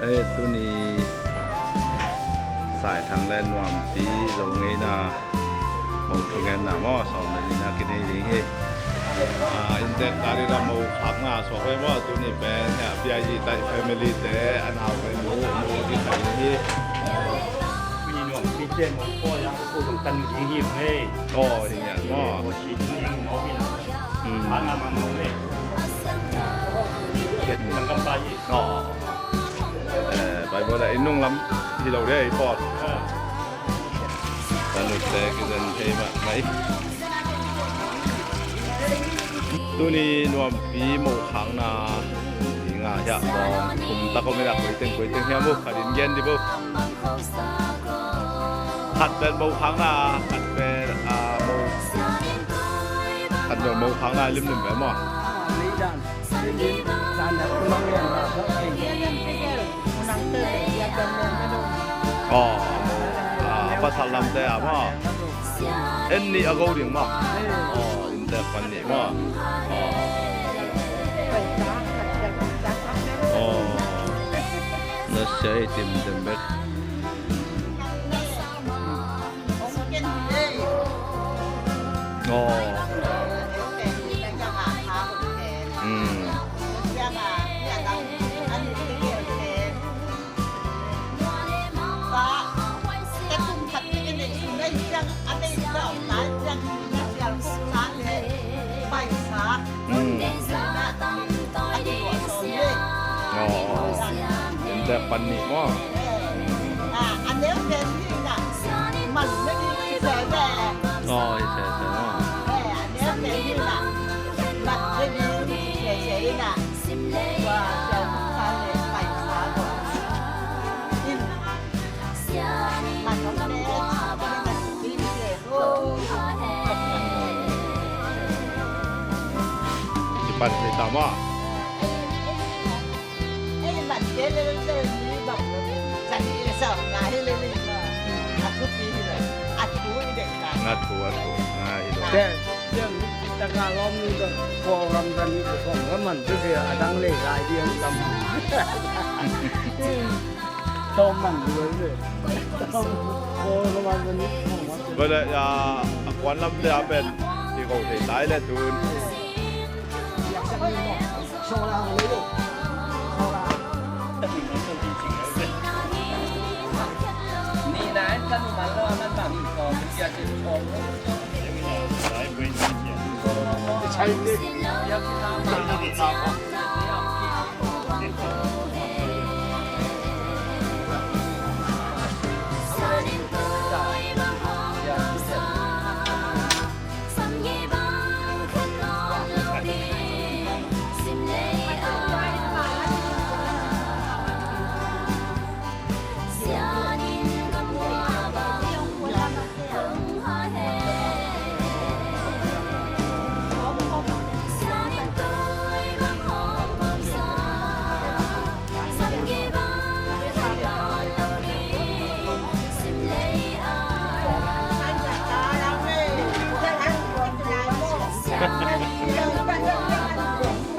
ເອີ ຕູນີ້ສາຍທາງແລນວມຕີລົງເງຍໜ້າ ມົງທຸແງນໜ້າໝໍ່ສອງເດືອນນີ້ນາກິນເອງເຮ. ອ່າ ອິນແຕກຕາດີລະໂມຄັກໜ້າສອກໄວ້ໝໍ່ ຕູນີ້ແປນເນຍ ພີໄອຈີ ໄຕແຟມິລີ ແຕ່ອັນເອົາໄປໂມ ໂມກິນໄປເຮ. ມີໜວມ ມີເຈນ ໝໍ່ ພໍ່ຢາກຜູ້ຕ້ອງຕັນຢູ່ທີ່ຫີບເຮ. ອໍ ເຮັດຫຍັງໝໍ່? ໂອຊິ ທີ່ຫີບໝໍ່ ມີໜວມ ອືມ ຫາງາມມາເຮົ. ເຮັດສັງກຳໄປ. ອໍ ເອີ ໄປບໍ່ໄດ້ ນຸ່ງລຳທີ່ເຮົາໄດ້ປອດ. ເອີ ສະໜຸກແຕ່ຄືເດີນເທມາໄປ. ຕູນີ້ນວມປີໂມຄັງນາ ງາຍະບອງ ຄຸມຕະກອມເວລາ ກົຍເຕັງ ກົຍເຕັງ ເຮຍ ໂມຄາດິນເຢັນດີບໍ່. ຂັດແບນໂມຄັງນາ ຂັດແບນ ອ່າ ໂມ ຂັດແບນໂມຄັງນາ ລືມໆ ແບບໝໍ່. ອໍ ອ່າ ພາສາລຳແຕ່ອາໝໍ່ ເອັນນີ້ອາໂກດິງໝໍ່. ອໍ ອິນແຕກປັນນີ້ໝໍ່. ອໍ ອໍ ເນາະ ໃຊ້ຕິມເຕັມເບັດ. ອໍ ອືມ ອືມ ອໍ ເປັນແບບປັນນີ້ບໍ? ເອີ ອ່າ ອັນແນວແປນນີ້ນະ ມັນໄດ້ມີແສແດ່. ອໍ ແສແດ່ເນາະ. ເອີ ອັນແນວແປນນີ້ນະ ມັນໄດ້ມີແສແດ່ນະ ວ່າຈະໄປສາບໍ່ ມັນຕ້ອງແນ່ ຊິປັນໃສ່ຕາມວ່າ ງົດຫົວ ງົດຫົວ ງ່າຍ. ແຕ່ເລື່ອງຕະກາລອມນີ້ກໍພໍລຳກັນນີ້ກໍຂອງລະມັນຄືອາດັງເລຫຼາຍດຽວກັນ ຕ້ອງມັນດ້ວຍເລີຍ ຕ້ອງພໍລະມັນນີ້ ບໍ່ໄດ້ ອາ ອາກວນລຳເທື່ອເປັນທີ່ເຂົາເສຍຕາຍແລ້ວຕູນ.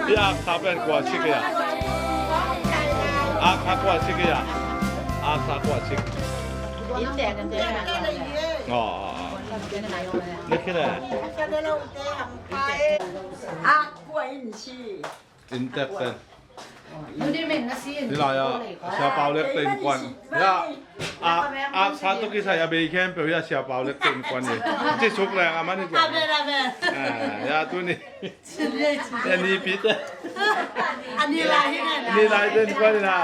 Wie acht haben wir quasi, ja. Acht hat quasi, ja. Acht hat quasi. ອໍ ນີ້ຄື Aqua Inchi. ອິນແຕກເປັນ ນີ້ລະ ເຊຍປາວເລັກເຕັນກວນ ຍາ ອາ ອາ ຊາໂຕກິໄຊອາເບແຄມເປຍາ ເຊຍປາວເລັກເຕັນກວນນີ້ ຊິສຸກແລ້ວ ອາມານີ້ ອາເບ ອາເບ ອາ ຍາ ຕູນີ້ ອັນນີ້ປິດ ອັນນີ້ລາຍ ນີ້ລາຍເຕັນກວນນີ້ນະ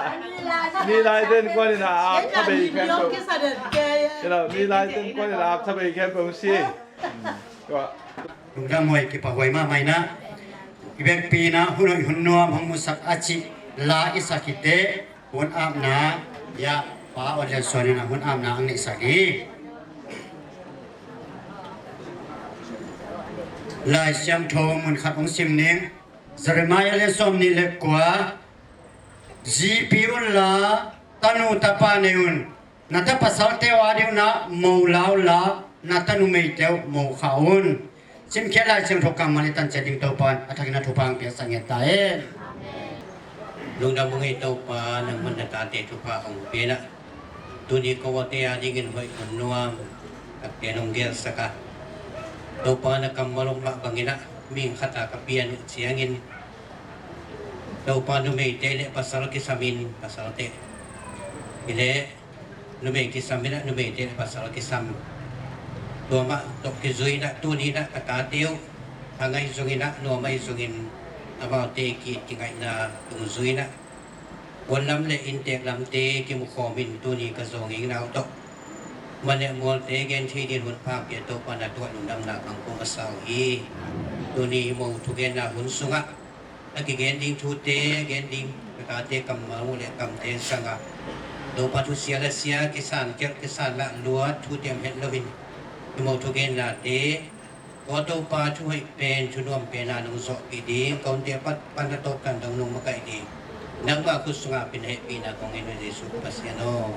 ນີ້ລາຍເຕັນກວນນີ້ນະ ອາ ຊາເບແຄມເປຍາ ນີ້ລາຍເຕັນກວນນີ້ນະ ອາ ຊາເບແຄມເປຍາ ອືມ ກໍ ລຸງດຳຫ້ວຍ ກິປະຫວຍມາໃໝ່ນະ ອີເວັກປີນະ ຫຸນໜ້ອຍຫຸນນວມ ຫົງມຸສັກອາຊິ ລາອິສະກິເຕ ຫຸນອາບນາ ຍະປາອອນແລນຊວນນະ ຫຸນອາບນາ ອັງນິສະກີ ລາຍຊຽງໂທ ມຸນຄັດ ອົງຊິມນິງ ເຢເຣມາຍາ ແລະ ຊອມນີ ເລັກກວາ ຈີປີອຸນລາ ຕານູຕາປາເນອຸນ ນາຕາປາຊາວເຕວາດິວນາ ໂມລາວລາ ນາຕານູເມຍເຕວ ໂມຄາອຸນ ຊິມເຄລາຍຊຽງໂທກຳມາລິຕັນເຈດິງໂຕປານ ອາທັກກິນາທູປາງ ເປຍສະເຫງດຕາເອນ. Lungdam mung ei Toupa, nang man na tate Toupa ong pena. Tuni ko wa te a dingin hoi kun nuam, kat te nong gel saka. Toupa na kam malong ma bangina, ming khata ka pian siangin. Toupa numei te le pasal kisamin, pasal te. Ile numei kisam ina, numei te pasal kisam. Tua ma tok ki zui na, tuni na kata teu. Hangai zungina, nua mai zungin, amau te ki tingai na, tung zui na. Wan lam le in tek lam te ki mu khomin tuni ka zonging nau tok. Mane mol te gen thei din hun phak ke Toupa na tua lungdam na kang ko masau hi. Tuni mo tu gen na hun sunga. A ki gen ding thu te, gen ding ka te kam mau le kam te sanga. Toupa thu sia la sia, ki san ker ki san la lua, thu te hem het lovin. Ki mo tu gen na te, ko Toupa thu hoi pen, thu nuam pen na nung so ki ding, kon te pat pan na tok kan dong nung makai ding. Nang ma khu sunga pin he pi na kong inu Jesu Pasiano.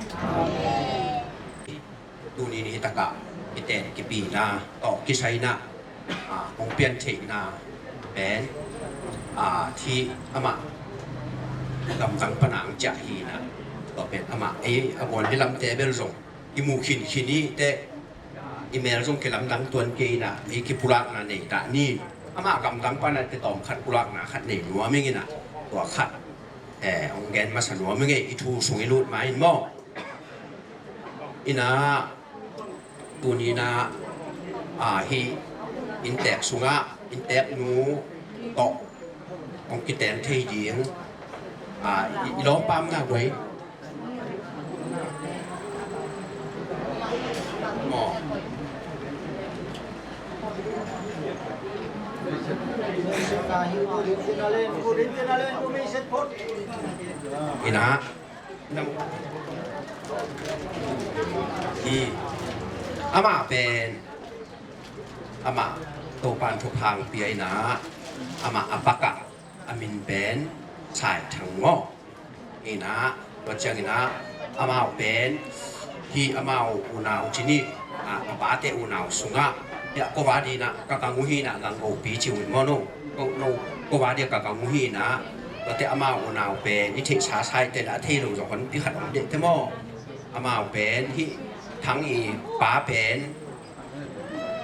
Tuni ni taka, ki ten ki pi na, to ki sai na, a, kong pian thei na, pen, a, thi ama, lam tang panang cha hi na, to pen ama, e, a bon ni lam te bel zong, i mu khin khin ni te, i mel zong ki lam tang tuan ke na, i ki pulak na nei ta ni, ama kam tang pana te tom khat pulak na khat nei nua ming ina, tua khat, e, ong gen masa nua ming e, i thu sung i lut ma in mo. Ina, tuni na, a, hi, in tek sunga, in tek nu, to, ong ki ten thei ding, a, i, i long pam na guai. Mo. Ina. Hi. Ama pen. Ama. Toupan thu phang pia ina. Ama apaka. Amin pen. Sai thang ngo. Ina. Tua chiang ina. Amau pen. Hi amau unau chini. A, a pa te unau sunga. Ya, ko wa di na. Ka ka ngu hi na. Ngang go pi chi un mo no. Ko, no, ko wa dia ka ka ngu hi na, ko te amau unau pen, i thei sa sai te na thei lo zong kon pi khat om de te mo. Amau pen, hi thang i pa pen,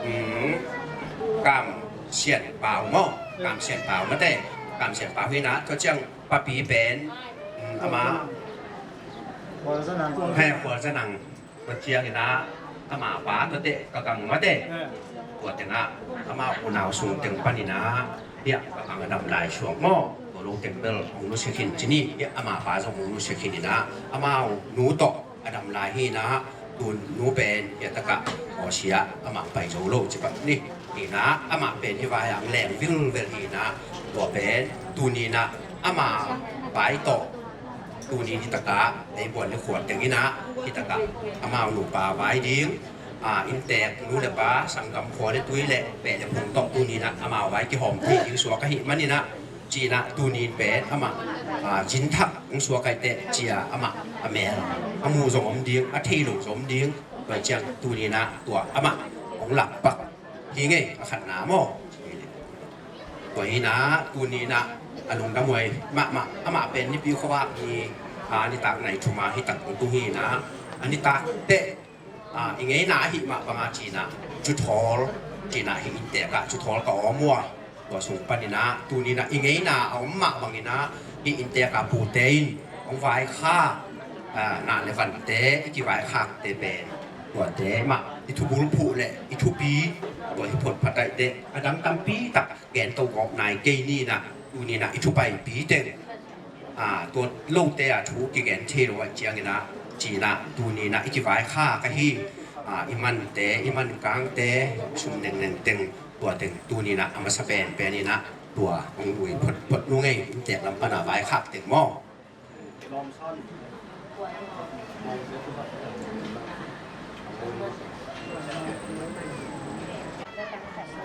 um, kam sian pau mo, kam sian pau ma te, kam sian pau hi na, to chiang pa pi pen, um, ama, he, khua sa nang. Tua chiang ina, ama pa ta te, ka kang ma te. Tua te na, ama unau sung teng pan ina, ya, ka kang adam lai suang mo. Tua long teng bel, ong nu se khin chini, ya, ama pa song ong nu se khin ina, ama nu to, adam lai hi na, tun nu pen, ya, taka, o sia, ama pai zo lo, chi pa ni. Ina, ama pen hi vai ang leng vil vel ina, tua pen, tuni na, ama pai to, Tuni ni taka, ei buan ni khuat teng ina, ni taka, amau nu pa vai ding, a, in tek nu le pa, sanggam khua le tui le, pe le phung tok tuni na, amau vai ki hom tui ding suak ka hi man ina, chi na tuni pen, ama, a, jin thak, ung suak kai te, chia, ama, a mel, a mu zong om ding, a thei lo zong om ding, vai chiang tuni na, tua, ama, ong lak pak, hi ngei, a khat na mo. Tua hi na, tuni na, a lungdam huai, ma, ma, ama pen ni pi kho wa ni, a, ni tak nai thu ma hi tak tu hi na, a ni tak te, a, i ngei na hi ma pa ma chi na, chu thol, chi na hi in te ka, chu thol ka om wa, tua sung pa ni na, tuni na, i ngei na, a om ma bang i na, hi in te ka pu te in, ong vai kha, a, na le van te, i ki vai kha te pen, tua te ma, i thu bul phu le, i thu pi, tua hi phot phatai te, a dang tam pi tak, Gen to gawp nai kei ni na, tuni na i thu pai pi teng. A, tua lo te a thu ki gen thei lo a chiang i na, chi na, tuni na i ki vai kha ka hi. A, i man te, i man kang te, sum neng neng teng, tua teng, tuni na, a masa pen pen i na, tua, ong ui phot phot nu ngei, in tek lam pa na vai kha teng mo.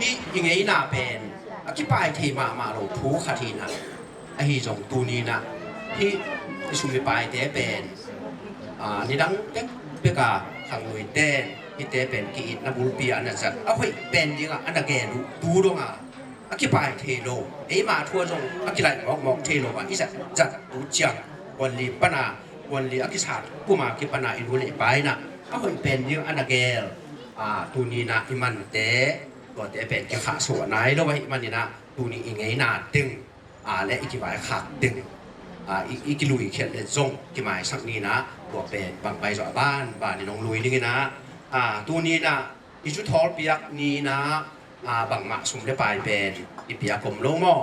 Hi, i ngei na pen, a ki pai thei ma ma lo thu kha thi na. A hi zong tuni na. Hi, i sum i pai te pen. A, ni dang tek pek a khang nui te, hi te pen ki it na bul pi a na zat. A hoi pen ding a, a na gen lu, tu dong a. a kipai thei lo, eima thu a zong a kilai mawkmawk thei lo a, i zat zat tu ciang, gual li pana, gual li a kisat puma kipana i lu le pai na, a hoih pen ding ana gel, a, tuni na i mante, tuate pen kikhah so nai lo ahih manin a, tuni i ngeina teng, a, le i kivaikhak teng, a, i, i kilui khiat le zong kimaisak ni na, tua pen bang pai zo a ban, ban i nong lui ding i na, a, tuni na, i cu thawl piak ni na, a, bangmah sum le pai pen i piak om lo maw?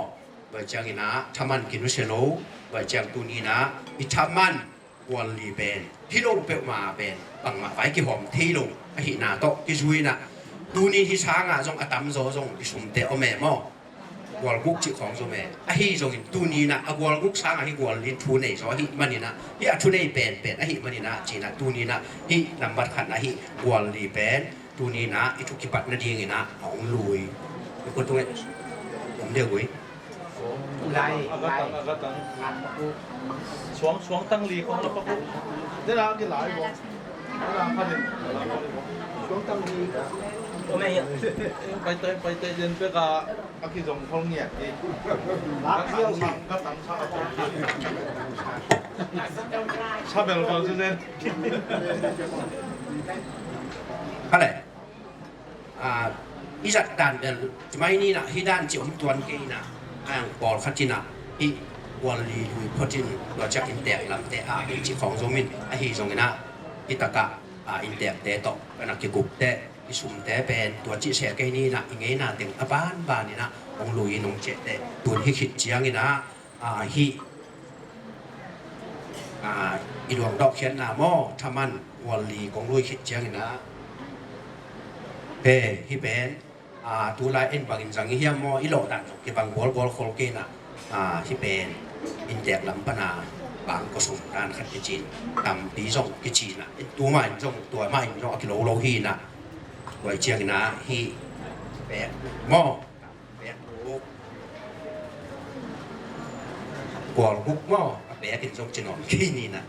Tua ciangin a, thaman kinu se lo, tua ciang tuni na, i thaman gual li pen, hi lo peuhmah pen, bangmah vai kihawm thei lo, ahihna tawh kizui na. Tuni hi sanga zong a tam zaw zong i sumte om e maw? Gual guk cih khawng zong e. Ahi zongin tuni na, a gual guk sanga hi gual li thu nei zaw ahih manin a, hi a thu nei penpen ahih manin a, ci na tuni na, hi nambat khat na hi gual li pen, tuni na, i thu kipat nadingin a, a hong lui. I ko tung e. Om deu gui. Lai, lai. Suang, suang tang li kong la pa ko. Dena ki lai ko. Dena ka din. Suang tang li. Ko me ya. Pai te, pai te den pe ka, a ki zong khol ngiat ki. Ka tam sa, ka tam sa. Sa bel ko se den. Ka le. A, i zat dan del, mai ni na, hi dan ci om tuan kei na, ang pawlkhat in a, hi gual li lui photin, lo ciak intek lamte a, hi ci khawng zomin, ahi zongin a, hi taka, a, intekte tawh, kana kigupte, i sumte pen, tua ci se kei ni na, i ngeina teng a banban in a, hong lui in hong cete, tun hi khit ciangin a, a, hi, a, i luang dawh khiatna maw, thaman gual li kong lui khit ciangin a, pe, hi pen, a, tulai en bangin zang i hiam maw, i lawh dan zong kibang bawlbawl khol kei na, a, hi pen, intek lam pana, bang ko sung dan khat kicin, tampi zong kicin a, in tu ma in zong, tua ma in zong a kilo lo hi na, tua ciangin a, hi, pek maw, Pek guk. Gual guk maw, a pek in zong ci nawn kei ni na.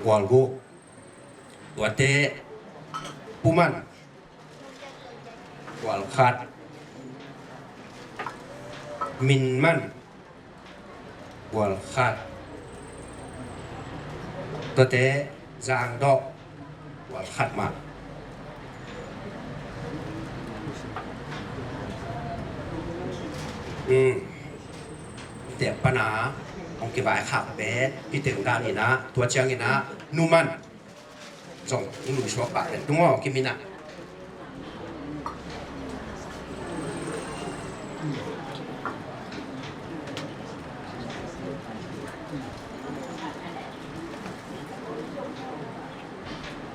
Gual guk. Tuate, pu man. Gual khat. Min man. Gual khat. Tuate, zang dawh. Gual khat mah. Um. Tek pana, hong kivaikhak pen, kiteng dan in a, tua ciangin a, nu man. Zong, nu suak pah pen, tung aw, kimin a.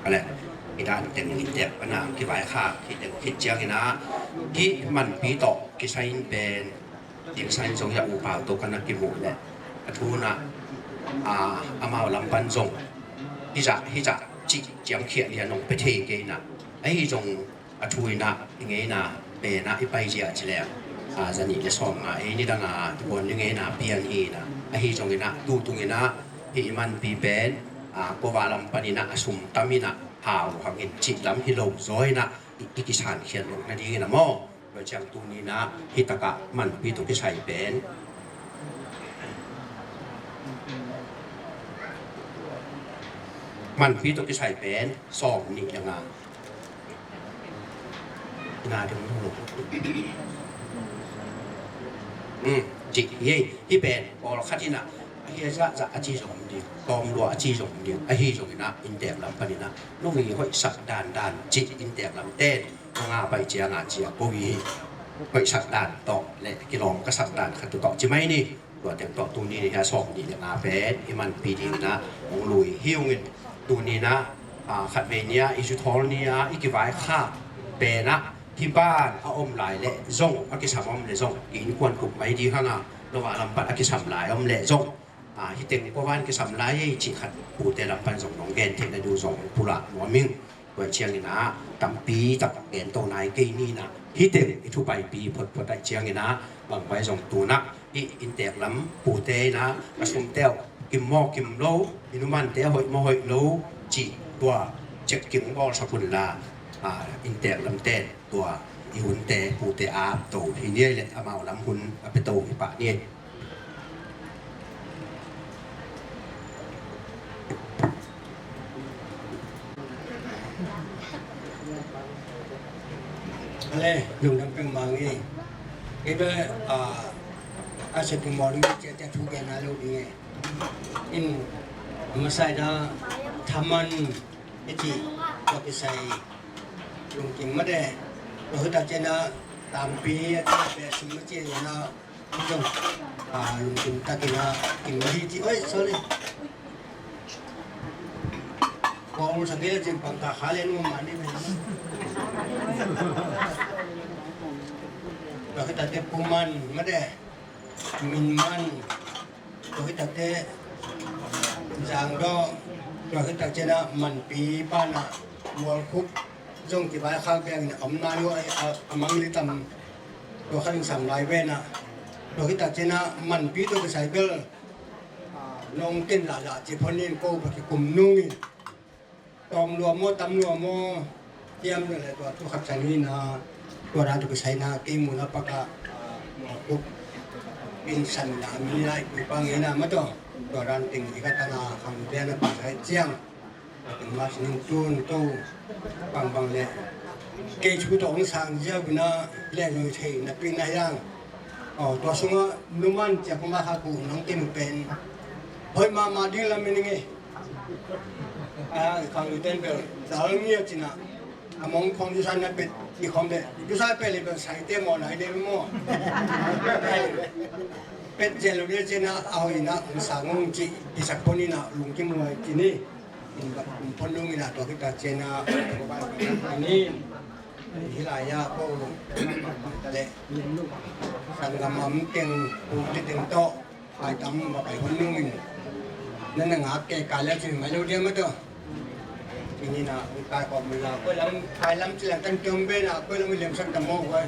Ale, i dan teng i tek pana kivaikhak, i teng khit ciangin a, kimanpi tawh, kisai in pen, Ding sain zong ya u pau to kana kimu le. A thu na, a, amau lam pan zong. Hi za, hi za, ci, ciam khia lia nong pe thei kei na. Ahi zong a thu ina, i ngei na, pe na, i pai zia ci le. A, za ni le sawm nga, ei ni dang a, tu bon ni ngei na, pian hi na. Ahi zong ina, tu tung ina, hi i man pi pen, a, ko va lam pan ina, a sum tam ina, hau hangin ci lam hi lo zoi na, i, i kisan khian lo na ding ina mo. Tua ciang tuni na, hi taka manpi tawh kisai pen. Manpi tawh kisai pen, sawm nih le nga. Na ding lo. Um, ci, ye, hi pen, pawl khat ina. Hi za, za, a ci zong ding. Tawm lua, a ci zong ding. Ahi zong ina, inntek lam pan ina. Lo ngi hoih sak dan dan, ci, inntek lam ten. Nga pai cia nga cia ko hi. Pai sak dan tawh le kilawm ka sak dan khat tu tawh ci mai ni. Tua teng tawh tuni ni ha sawm nih le nga pen i manpi ding na hong lui hiu ngin. Tuni na, a, khat vei nia i cu thawl nia i kivaikhak pen a hi ban a om lai le zong a kisam om le zong ki innkuan kup mai ding hang a. Lo va lam pan a kisam lai om le zong. A, hi teng ko van kisam lai ci khat pute lam pan zong nong gen theih na du zong pula nuam ing. Tua ciang ina, tampi tak gen to nai kei ni na. Hi teng i thu paipi phot phot ai ciang ina, bang pai zong tu na. I inntek lam pute na, ka sum teu, kim maw kim lo, i nu man te hoih maw hoih lo, ci tua, cek kim bawl sa kun la, a, inntek lam ten tua. ອີຮຸນແຕປູແຕອາໂຕທີ່ເນຍແຫຼະ ອາມາວລຳຮຸນອາເປໂຕທີ່ປະເນຍ. ອາເລ ລຸງດຳເປັງມາງເອ ເອີ ອາ ອາເຊປິງມໍລິເຈຈະທຸກແກນາໂລດີ ին ມາໄຊດາ ທຳມັນ ເອຈີ ກໍໄປໃສ່ ລຸງກິມມາແດ່ ກໍຄືຕາເຈນາ ຕາມປີ ອາເຈແປຊິມມາເຈນາ ອາ ລຸງກິມຕາກິນາ ກິນມາດີຈີ ໂອ້ຍ sorry ກໍອົງສັງເກດຈິງປັງກາຄາເລນມານີ້ແມ່ນ ກໍຄືຕາເຕປູມັນມາແດ່ ມິນມັນ ໂຕຮິຕາເຕ ຈາງດໍ ໂຕຣິຕາເຈນະ ມັນປີ ປານະ ມວລຄຸບ ຈົງຕິບາຍຄາແບງອຳນາໂຍ ອາ ອາມັງລິຕຳ ໂຕຄັນສຳລາຍເວນະ ໂຕຣິຕາເຈນະ ມັນປີ ໂຕກະໄສເບລ ນອງເຕັນລາລາ ເຈພອນນິນໂກ ປະກິກຸມນຸງ ຕອມລົວມໂມ ຕຳລົວມໂມ ຕຽມໂລດແຫຼະ ຕົວທຸກຂັບສັນນີ້ນາ ຕົວດານທຸກໄຊນາ ເກມມູນະປະກະ ອາ ໝໍປຸກ ປິນສັນນາ ມີລາຍ ປຸຍປັງເອນາ ມາຕົວ ຕົວດານຕິງ ເອກະຕະນາ ຄຳແດນ ປາໄຊຈຽງ ເປັນມາຊິນຕູນໂຕ ປັງບັງແລະ ເກຊູຕອງສາງເຈົ້ານາ ແລະໂດຍເທນະ ປິນນາຍາງ ອໍ ຕົວສຸງ ນຸມັນ ຈາກມາຄາກູ ນອງເຕັນເປັນ ເພິ່ນມາ ມາດີລະເມນເງ ອາ ຄຳເຕັນເປັນ ດາລະເງຍຈິນາ ອາມອງຂອງຢູຊານນະເປັດ ອີຄອມເດ ຢູຊານເປັດເລີຍ ເປັນໄຊເຕມໍນາຍເດມໍ ເປັດເຈໂລເດເຈນາ ອາໂອອີນາ ອຸງສາງອງຈິ ປິສັກໂພນີນາ ລຸງກິມວຍຈິນີ ອິນບັກໂພນຸງອີນາ ຕົວພິຕາເຈນາ ອັນນີ້ ຮິລາຍາໂກ ຕະເລ ສັງກະມຳເຕັງ ປູຕິເຕັງໂຕ ພາຍຕຳມາໄປຄົນໜຶ່ງ ນັ້ນນະງາແກ່ການແລ້ວຊິໄໝໂລດຽມມາເຕີ ທີນີ້ນະ ກາຍຄວາມເວລາ ເວລາພາຍລຳຊິແລງຕັນເຕີມເວລາ ເວລາມີເຫຼັມສັກຕະໂມກໄວ້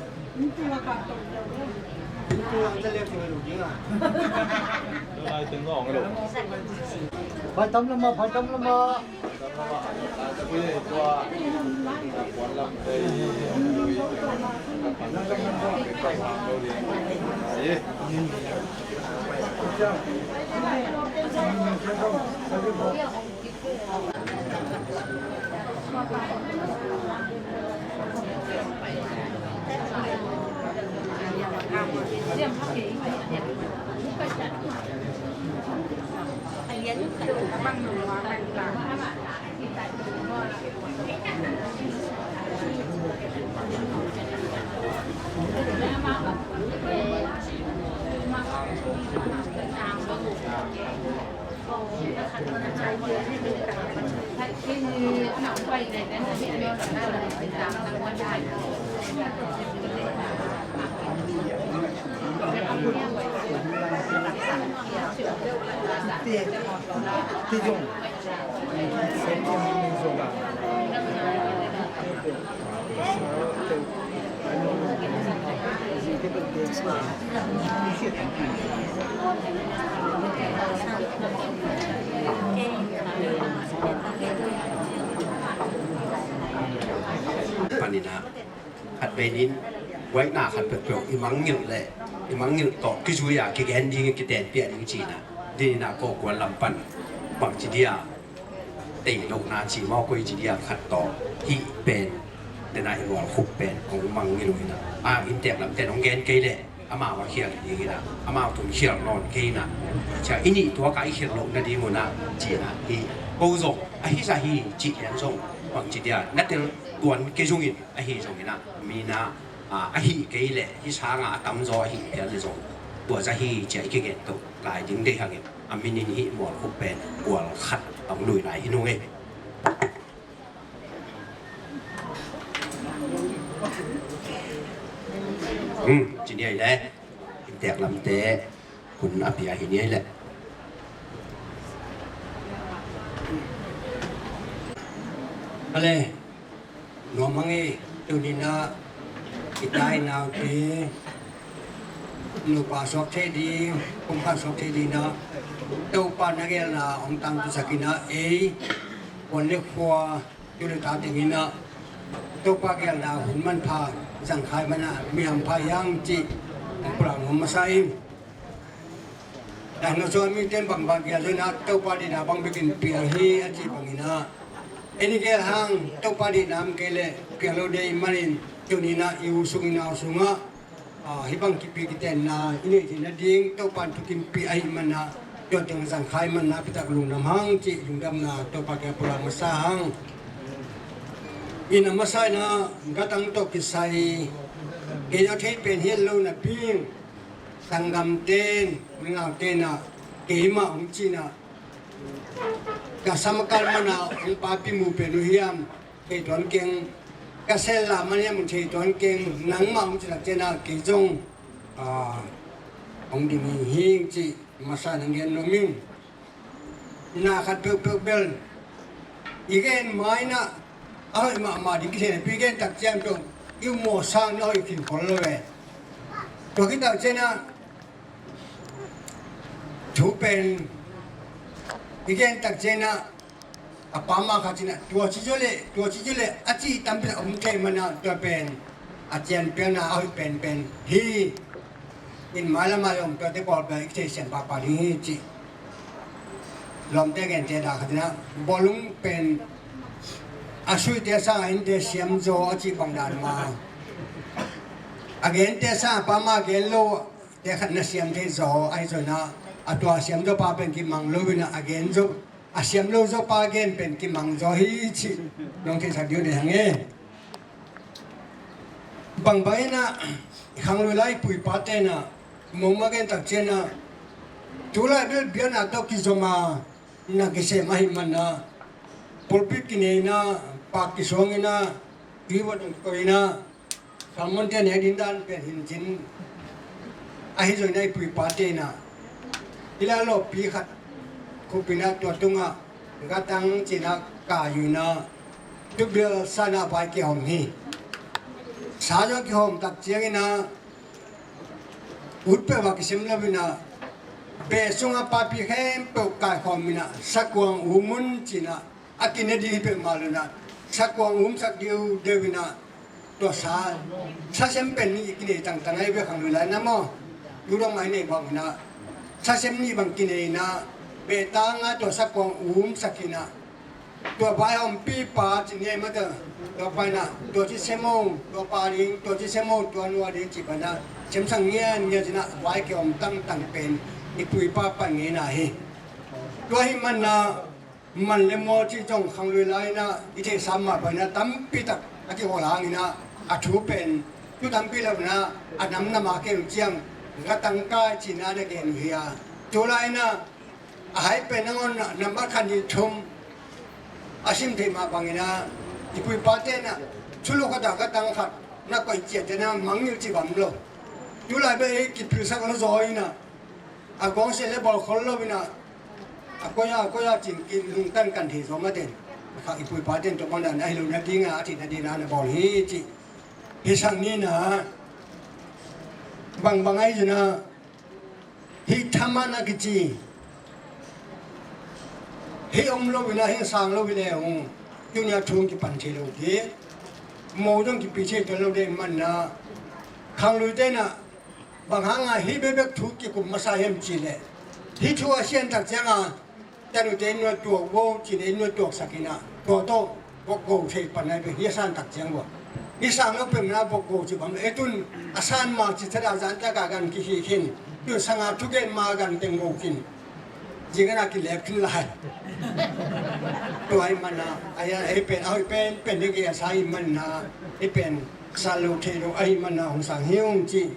ພາຍຕຳລະມາ ພາຍຕຳລະມາ. Panina. ຂັດໄປນິນ ໄວ້ໜ້າຂັດເປີກເປີກ ອີມັງງຶດແລະ ອີມັງງຶດເກາະ ກິຈຸຍາ ກິແກນດີ ກິແຕນປຽນຈີນນະ ດີນາໂກກວນລຳປັນ ບັງຈີເດຍ ເຕໂລກນາຈີມໍກຸຍຈີເດຍ ຂັດຕໍ່ ຫິແປນ ເດນາອີມອລ ຄຸບແປນ ອອງມັງງຶດນະ ອາ ອິນແຕກລຳແຕນອງແກນໄກແລະ ອາມາວາຄຽນດີນະ ອາມາວທຸນຄຽນນອນໄກນະ ຈາ ອີນີ້ຕົວກາຍຄຽນໂລກນະດີໂມນະ ຈີນະ ຫິ ໂກໂຈ ອາຫິຊາຫິ ຈີແອນໂຈ ບັງຈີເດຍ ນະເຕລ ກວນເກຈຸງອິນ ອາຫິຈົງອິນນະ ມີນາ ອາ ອາຫິເກເລ ຫິຊາງາ ອາຕຳໂຈ ອາຫິເປຍເລໂຈ ຕົວຈາຫິຈາອິເກເກໂຕ ກາຍດິງເດຮັງເອ ອາມິນິນຫິ ມວນຄຸບແປນ ກວນຂັດ ອອງລຸຍນາຍຫິນຸງເອ ອືມ ຈີເນຍແລ ອິນແຕກລຳແຕ ຄຸນອາເປຍຫິເນຍແລ ອາເລ ນວມມັງເອ ຕຸນິນາ ອິຕາຍນາວເກ ນູປາຊອກເທດີ ກຸມພາຊອກເທດີນາ ໂຕປານາເກລນາ ອອງຕັງຕຸສະກິນາເອ ວັນເລຄວາ ຢູເດຕາເຕມິນະ ໂຕປາເກລນາ ຫຸນມັນພາ Zangkhai mana miam phai yang ci pulang masa in. Dah no so mi ten bang bang ya zona tau pa di na bang bikin piang hi aci bang ina. Ini ke hang tau pa di nam ke le piang lo de manin tunina iu sung ina sunga. Ah, hi bang kipi kiten na ini tina ding tau pan tu kimpi ai mana. Yo teng Zangkhai mana pitak lung nam hang ci lung dam na tau pa ke pulang masa hang. Ina masa ina gatang to kisai. Ke yo thei pen hian lo na ping. Sanggam ten, mengau ten na, keima um cina. Ka samakal mana um papi mu penu hiam, kei tuan keng. Ka sel la mana mu thei tuan keng, nang ma um cina cena kei jong. Ah, um di mi hing ci, masa nang gen no ming. Na khat pek pek bel. I gen mai na. Ai ma ma ding ki thei pi gen tak cian pek. I mo sang no i kin khol lo ve. To ki tak cian na. Thu pen. I gen tak cian na. A pa ma kha chin a, tua chi jo le, tua chi jo le, a chi tam pen a um thei mana tua pen. A cian pen na a hoi pen pen. Hi. In mai la mai um tua te kol pen ik thei sian pa pa hi chi. Lom te gen te da kha chin a. Bolung pen. A sui te sa in te siam jo a chi bang dan ma. A gen te sa pa ma gen lo. Te khat na siam thei zo, ai zo na, a tua siam zo pa pen ki mang lo wina a gen zo, a siam lo zo pa gen pen ki mang zo hi chi, nong thei sa diu de hang e. Bang bai na, khang lui lai pui pa te na, mo ma gen tak che na, tu lai bel bia na to ki zo ma, na ki se ma hi man na, pulpit ki nei na, pa ki song na, ki wa dong ko na, Ka mon te ne din dan pen hin chin. A hi zoi nai pui pa te na. Ila lo pi khat. Khu pi na tua tunga. Ga tang chin a ka yu na. Tu bil sa na pai ki hom hi. Sa yo ki hom tak chiang ina. Ut pe wa ki sim la bina. Be sunga pa pi hem pe kai hom mina. Sa kuang u mun chin a. A kine di hi pe ma lu na. Sa kuang um sak diu de wina. Tua sa, sa sem pen ni kine tang tang ai be khang lu lai na mo. Lu dong mai ne bang na. Sa sem ni bang kine na. Be tang a tua sa kuang um sak kina. Tua bai om pi pa chi ne ma ta. Tua pai na. Tua chi sem o, tua pa ding, tua chi sem o, tua nua ding chi pa na. Sem sang ngian ngian chi na. Bai ke om tang tang pen. I pui pa pa nge na hi. Tua hi man na. Man le mo chi jong khang lui lai na, i thei sam ma pai na, tampi tak a ki ho lang ina, a thu pen, tu tampi lo na, a nam na ma ke chiang, ga tang kai chi na de ke nu hia. Tu lai na, a hai pen na ngon na, nam ba khan ni thum, a sim thei ma bang ina, i pui pa te na, chu lo ka da ga tang khat, na koi chia te na, mang ni chi bam lo. Tu lai be ki pil sak lo zo ina, a gong se le bol khol lo ina, A koya, a koya chin kin lung tan kan thei zo ma ten. Kha i pui pa ten to bang dan ai lo na ding a, a thi na ding a na bol hi chi. Hi sang ni na. Bang bang ai na. Hi thaman a ki chi. Hi om lo wina, hi sang lo wina hung. Yu nia thung ki pan thei lo ki. Mo dong ki pi thei to lo de man na. Khang lui te na. Bang hanga hi bebek thu ki kum masa hem chi le. Hi thu a sian tak chiang a. Tanu te nua tuak wo chi ne nua tuak sakina. Tua to bok go thei panai be hi san tak chiang wo. Hi sang lo pem na bok go chi bam e tun a san ma chi thada zan ta ka gan ki hi khin. Tun sanga thu gen ma gan teng go khin. Jing ana ki lep khin lai. Tua ai mana ai ai pen ai pen pen de ke a sai mana ai pen sa lo thei lo ai mana hong sang hiung chi.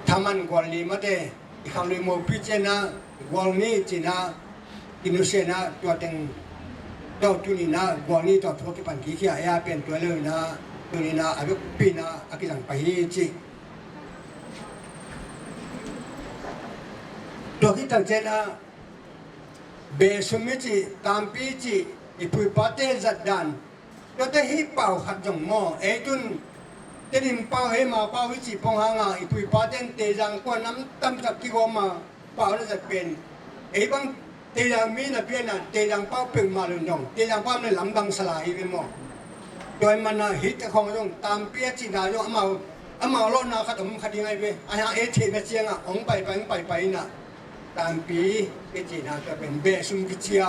Thaman gwal ni mate, i khang lui mo pi chena, gwal ni chena, i nu sena, tua teng, tua tu ni na, gwal ni tua thua ki pan ki kia, ya pen tua le na, tu ni na, a pi na, a ki sang pa hi chi. Tua ki tang chena, be sum mi chi, tam pi chi, i pui pa te zat dan, Tua te hi pau khat jong mo, ei tun, te nim pau he ma pau hi chi pong hanga, i pui pa ten te jang kwa nam tam tak ki go ma, pau na zat pen. Ei bang te jang mi na pian na, te jang pau peng ma lun jong, te jang pau ne lam bang sala hi be mo. ໂດຍມັນນະ ຮີຕະຂອງຈອງຕາມເປຍຈີນາ ອາເມົາ ອາເມົາໂລນາ ຂະຕົມຂະດິງໄອເວ ອາຫາເອເທນະຈຽງອະ ອອງໄປໄປໄປໄປນະ ຕາມປີເປຍຈີນາ ກະເປັນເບຊຸມກິເຈຍ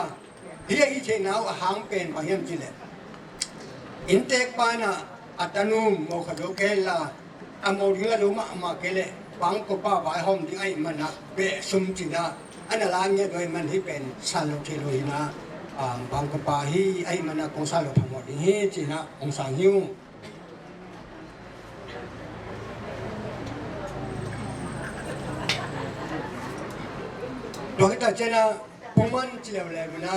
ເຮຍອີເທນາວ ອາຫາງເປັນບາງຢ່າງຈີແລ ອິນເຕກປານະ ອັດຕະນູມໂມຄະໂດເກລາ ອາໂມດິງລະໂດມະອາມາເກເລ ບາງກົບປາບາຍຫອມດິງໄອມັນນະ ເບຊຸມຈີນາ ອານາລາເງຍໂດຍມັນທີ່ເປັນຊາໂລເທໂລຮີນາ ອາ ບາງກົບປາຮີໄອມັນນະ ກອງຊາໂລພະມອດດິງຮີຈີນາ ອອງສາງຮີ ດອກເຕອເຈນາ ປຸງມັນຈິເລວແລວນະ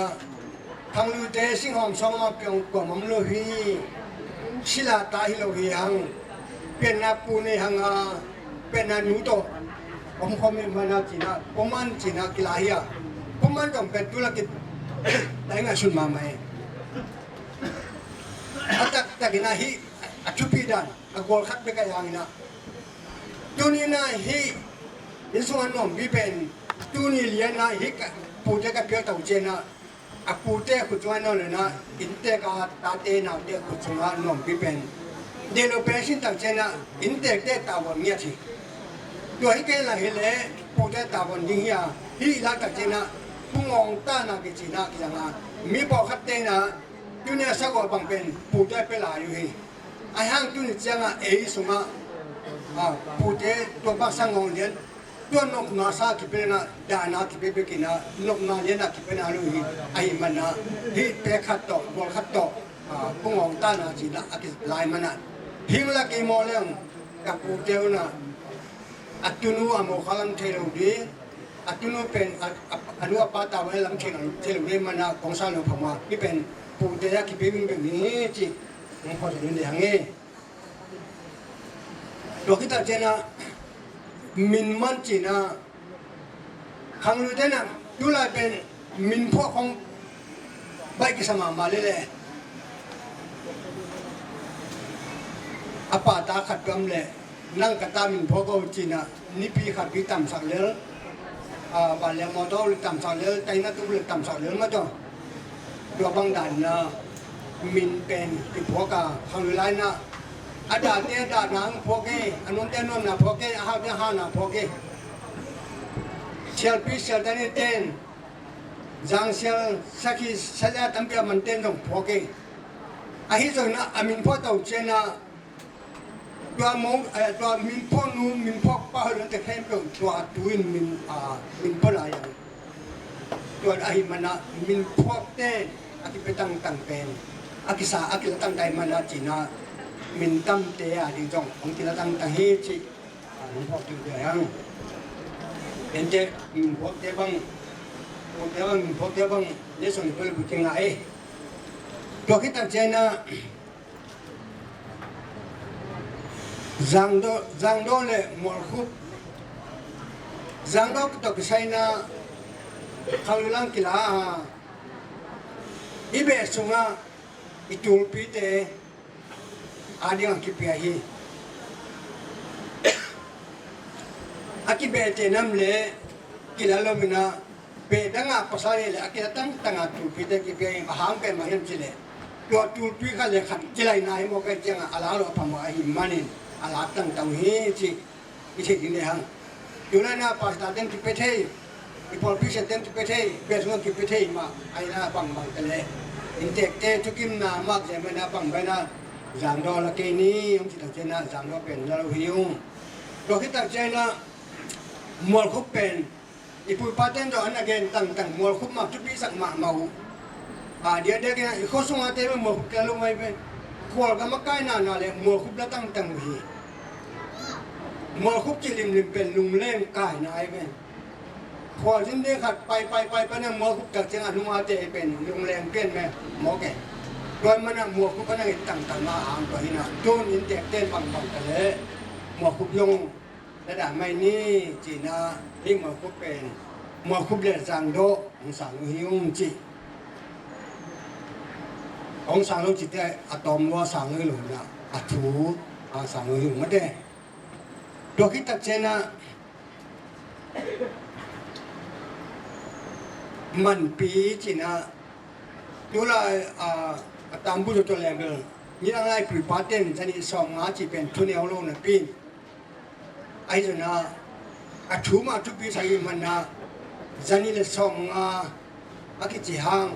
ທັງລູເຕຊິງຫອມຊອງມາປຽງກວ່າມຳໂລຮີ ຊິລາຕາຮິໂລຮີຮັງ ເປັນນາປູເນຮັງອາ ເປັນນານູໂຕ ອອມຄອມເມັນມານາຈີນາ ປຸງມັນຈີນາກິລາເຮຍ ປຸງມັນຕ້ອງເປັນທຸລະກິດ ໄດ້ງານຊຸນມາໃໝ່ ອາຕັກຕະກິນາຮີ ອາຊຸປີດານ ອາໂກລຄັດເບກະຍາງນະ ຕູນີນາຮີ ອິນສຸງອານອມບີເປັນ ຕູນີລຽນາຮີກະ ປູເຕກະເປຍເຕົາເຈນາ ອາປູເຕຂຸດຈຸງອານອມເລນາ ອິນເຕກາຕາເຕນາເຕຂຸດຈຸງອານອມບີເປັນ ເດໂລເປຊິນຕັງເຈນາ ອິນເຕກເຕຕາວອນເງຍທີ ຕົວຮີເກລາຮີເລ ປູເຕຕາວອນດິງເຮຍ ຮີລາຕາເຈນາ ປຸງອອງຕານາເກຈີນາກິລາງາ ມີປໍຄັດເຕນາ ຢູເນສະໂກບັງເປັນ ປູເຕເປລາຢູຮີ ອາຫາງຕຸນຈຽງອາເອຍສຸງອາ ອາ ປູເຕຕົວບາກສະຫງອງລຽນ ຕົວນົກນາຊາກິເປນາ ດານາກິເປເບກິນາ ນົກນາລຽນນາກິເປນາລູຮີ ອາຫິມານາ ຮີເປຄັດໂຕ ໂກລຄັດໂຕ ອາ ປຸງອອງຕານາຈີນາ ອາກິລາຍມານາ ຫິງລາກິໂມເລງ ກະປູເຕວນາ ອາຕຸນູອາໂມຄາລັງເທໂລດີ ອາຕຸນູເປັນ ອາ ອາ ອານຸອາປາຕາໄວລັງເທໂລ ເທໂລເດມານາ ກອງຊາໂລພະມາ ທີ່ເປັນປູເຕຍາກິເປວິງເບງນີຈິ ຂອງພໍ່ຈະເລີນເດຮັງເອ ດອກກິຕາເຈນາ ມິນມັນຈີນາ ຄັງລືເຕນາ ດູລາເປັນມິນພວກຂອງ ໄບກິສະມາມາເລແລ ອາປາຕາຂັດກຳແລ ນັງກະຕາມິນພວກເຂົາຈີນນະ ນິປີຂັດປີຕຳສັກເລີ ອາ ບານແລມອເຕົາຕຳສັກເລີ ໄຕນະຕຸເລີຕຳສັກເລີມາເຈົ້າ ຕົວບັງດານນະ ມິນເປັນ ຕິພວກກາ ຄັງລືລາຍນະ ອາດາເຕອາດານາພວກເກ ອານົນເຕອານົນນາພວກເກ ອາຫາເຕອາຫານນາພວກເກ ຊຽລປີຊຽລຕານິເຕນ ຈາງຊຽລ ສາຄີ ຊະລະຕຳເປຍມັນເຕນຂອງພວກເກ ອາຫິໂສນະ ອາມິນພວກເຕົາເຈນະ ຕົວມົງ ເອີ ຕົວມິນພວກນູ ມິນພວກປາເດີນແຕ່ແຄມຕົວຕູນມິນ ອາ ມິນພວກລາຍ ຕົວອາຫິມານະ ມິນພວກເຕ ອາກິເປຕັງຕັງເປັນ ອາກິສາ ອາກິລະຕັງໄດມານາຈີນາ ມິນຕຳເຕອາດິງຈອງ ອອງກິລະຕັງຕັງເຮຈິ ອາ ມິນພວກເຕເດຍັງ ເປັນເຕ ມິນພວກເຕບັງ ພວກເຕບັງ ພວກເຕບັງ ເນສົນເປີລະບຸເກງາເອ ຕົວຄິດຕັງເຈນາ ຈາງໂດ ຈາງໂດ ແລະ ມວນຄຸບ ຈາງໂດ ກະຕົກໄຊນາ ເຂົາຢູ່ຫຼັງກິລາ ອີເບສຸງາ ອີຕູລປີເຕ ອາດິງອາກິເປຍຮີ ອາກິເບເຕນຳເລ ກິລາໂລມິນາ ເປດັງອາປາສາເລ ອາກິລາຕັງຕັງອາຕູລປີເຕກິເປຍ ອາຫາງເປມາເຫັນຈິເລ ຕົວຕູລປີຄະເລຄັນ ຈິໄລນາຍໂມໄກຈຽງ ອາລາໂລພະມາຫິມານິນ ອາລາຕັງຕັງຮີຈິ ອີເທກິນເດຮັງ ຢູ່ລາຍນາປາສະຕາເຕັມກິເປເທ ອີປອລປີເຊເຕັມກິເປເທ ເບສງກິເປເທມາ ໄອນາບັງບັງກະເລ ອິນເຕກເຕທຸກິມນາ ມາກເຈມະນາບັງໄບນາ ຈາງດໍລະເກນີ ອອງຊິຕັງເຈນາ ຈາງດໍເປັນລາລູຫິວ ໂລຄິດຕັງເຈນາ ມວນຄຸບເປັນ ອີປຸຍປາເຕັນດອກອັນນາເກນຕັງຕັງ ມວນຄຸບມາຈຸປີສັກມະເມົາ ອາ ເດຍເດຍເກນ ອີໂຄຊຸງອາເຕ ມວນຄຸບແກລຸງໄວເປັນ ໂຄລກະມະກາຍນານາເລ ມວນຄຸບລະຕັງຕັງຮີ ມວນຄຸບຈິລິມລິມເປັນລຸງເລງກາຍນາຍເປັນ ໂຄຈິນເດຂັດ ໄປໄປໄປໄປນະ ມວນຄຸບຈັກເຈງອະນຸອາເຕ ເປັນລຸງແລງປ່ຽນແມ່ ໝໍແກ ໂດຍມະນະ ມວນຄຸບອະນາເກນຕັງຕັງມາອາງຕົວຫີນະ ໂຈນອິນແຕກເຕນບັງບັງກະເລ ມວນຄຸບຍົງ ລະດາໄມນີ ຈີນາ ລິງມວນຄຸບເປັນ ມວນຄຸບເລຈາງໂດ ອອງສາງລູຫິວຈິ ອອງສາງລູຈິເຕ ອາຕອມວອສາງລູນະ ອາທູ ອາສາງລູຫິວມະເຕ ໂຕຄິດຕັກເຈນະ ມັນປີຈີນາ ໂຕລາ ອາ ອາຕາມບຸໂຕແລເບີ Ngilang lai pui pa ten, jani sawm nga chi pen thu neu lo na pin. Ahi zona, a thu ma thu pi sa i man na, jani le sawm nga a kichi hang.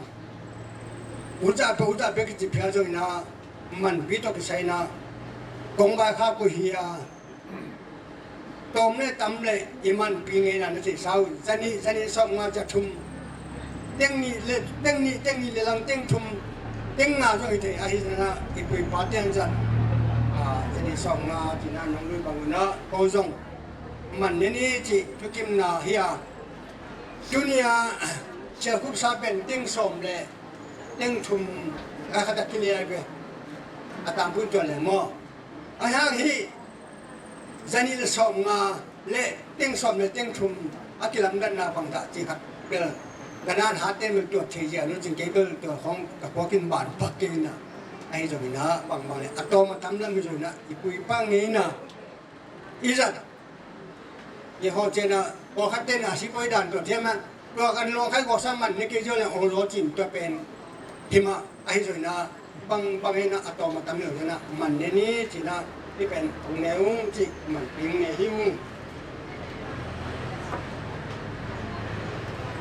Uja pe, uja pe kichi phia zona, man pi to kisai na, kong bai kha ku hia. Tawm le tam le i man pi nge na na sei sau, jani, jani sawm nga ja thum. Teng ni le, teng ni, teng ni le lang teng thum, teng nga zo i te ahi na i pui pa ten jan. A, jani sawm nga ti na nong lui bang na, ko zong. Man ne ni chi, tu kim na hia. Tunia, sia kup sa pen teng sawm le, teng thum, a kha ta ki le ai be. A tam pun tuan le mo. A hang hi, jani le sawm nga le teng sawm le teng thum a kilamdanna pang ta chi khat bel. Ka nan ha te mel tuat thei zia nu chin kei bel tuat khong ka pua kin ban pak kin na. Ahi zong ina bang bang le a tawm a tam lam hi zong ina i pui pa nge na. I zat. Ye ho chena, pawlkhat ten a si poi dan to thiam a, tua kan lawng khai gawh sa man ni kei zo le ong lo chin tua pen. Hima, ahi zo na, bang, bang hina a tawm a tam lo na, man ne ni chi na, ti pen ong ne ung chi, man pi ung ne hi ung.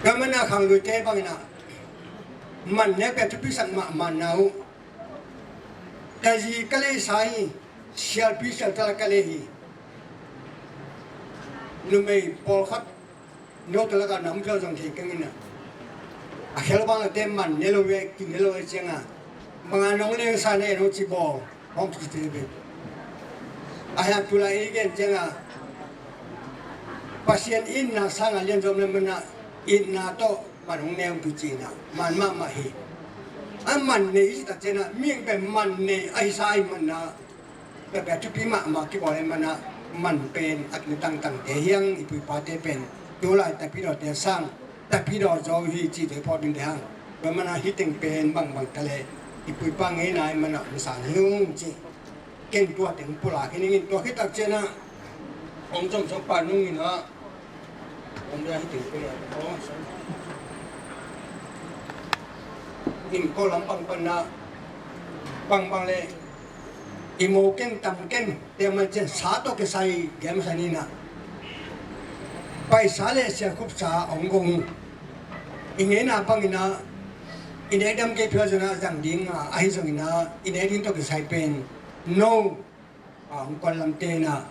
Ka man a khang lui te bang hina, man ne pen thupi sak ma, man na u. Ka zi ka le sai, sial pi sial ta la ka le hi. Numei pawlkhat, no ta la ka nam ka zong thei ka ngin na. A khel bang la te man ne lo we, kin ne lo we chiang a. Bang a nong le sa ne no chi bo, hong chi te be. A ha tu la i gen chiang a. Pasian in na sang a lian zom le man na, in na to, man hong ne hong pi chi na, man ma ma hi. A man ne i ta chiang a, mi pen man ne, ai sai man na. Ka ka thupi ma ma ki bo le man a, man pen a ki tang tang te hiang i pui pa te pen. Tu lai ta pi do te sang, ta pi do zo hi chi te pho bin te hang. Ba man a hi teng pen bang bang ta le. I pui pa nge nai man a mi sang hi ung chi. Ken tua teng pu la ki ni ngin tua ki tak chen a. Ong zom zom pa nung ngin a. Ong ya hi teng pu ya. Ong zom. Ngin ko lam bang pan na. Bang bang le. I mo ken tam ken, te man chen sa to ke sai gem sa ni na. Paisa le sia khup sa ong gong. I nge na pang ina, i ne dam ke phia zona zang ding a, ahi zong ina, i ne ding to ke sai pen. No. A, ong kon lam te na.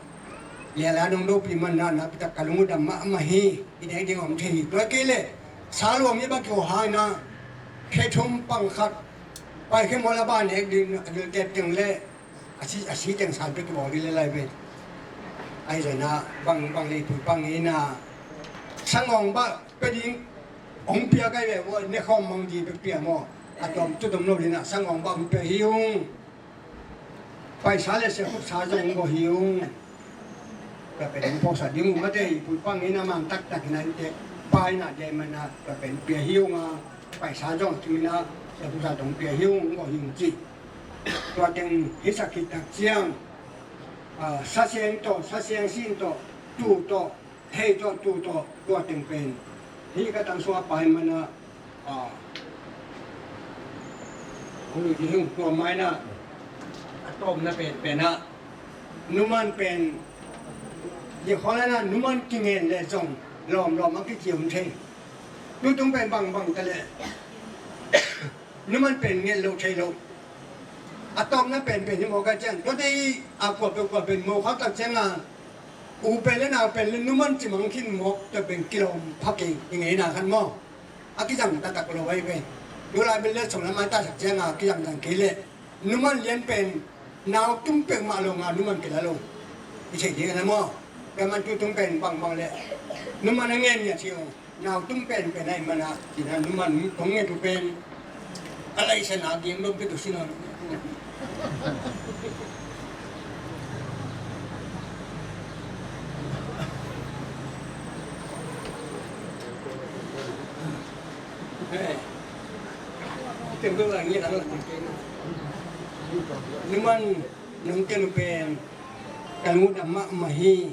Le la nong do pi man na, na pi ta ka lung dam ma, ma hi. I ne ding om the hi. To ke le. Sa luang ni ba ki ho ha na. Khe thum pang khat. Pai khe mo la ba ne ding, ding te teng le. A si, a si teng san pe ki bo di le lai pe. Ai zai na, bang, bang le pui pang i na. Sang ong ba, pe ding, ong pia kai le, wo, ne khom mong di pe pia mo. A tom, tu tom lo di na, sang ong ba, ong pia hi ung. Paisa le se khuk sa zong ong bo hi ung. Ka pen ong pok sa ding ung ma te, pui pang i na mang tak tak i na te. Pai na de ma na, ka pen pia hi ung a. Paisa zong tu i na, se khuk sa zong pia hi ung, ong bo hi ung chi. Tua teng hi sak khit tak chiang, a, sa siang to, sa siang sin to, tu to, hei to, tu to, tua teng pen. Hi ka tang sua pai man a, a, hu di hung tua mai na, a tom na pen, pen a. Nu man pen, ye khol na, nu man ki ngen le zong, lom lom a ki chiu thei. Nu tung pen bang bang ta le. Nu man pen ngen lo thei lo. A tom na pen pen hi mo ka chiang. Tua te i a kua pe kua pen mo kha ta chiang a. U pen le nau pen le nu man chi mang khin mo ta pen ki lom pha ke i nge na khan mo. A ki jang ta tak lo wai pen. Yu lai pen le song la mai ta sak chiang a ki jang jang ke le. Nu man lian pen. Nau tum pek ma lo nga nu man ke la lo. I thei di na mo. Ka man tu tung pen bang bang le. Nu man ngen nia chiu. Nau tum pen pen ai mana, ti na nu man kong nge tu pen. Alai sa na ding dom pe tu si no. Eh. Tem tu la ngi la la tum pen. Nu man nong ke nu pen. Ka ngu dam ma ma hi.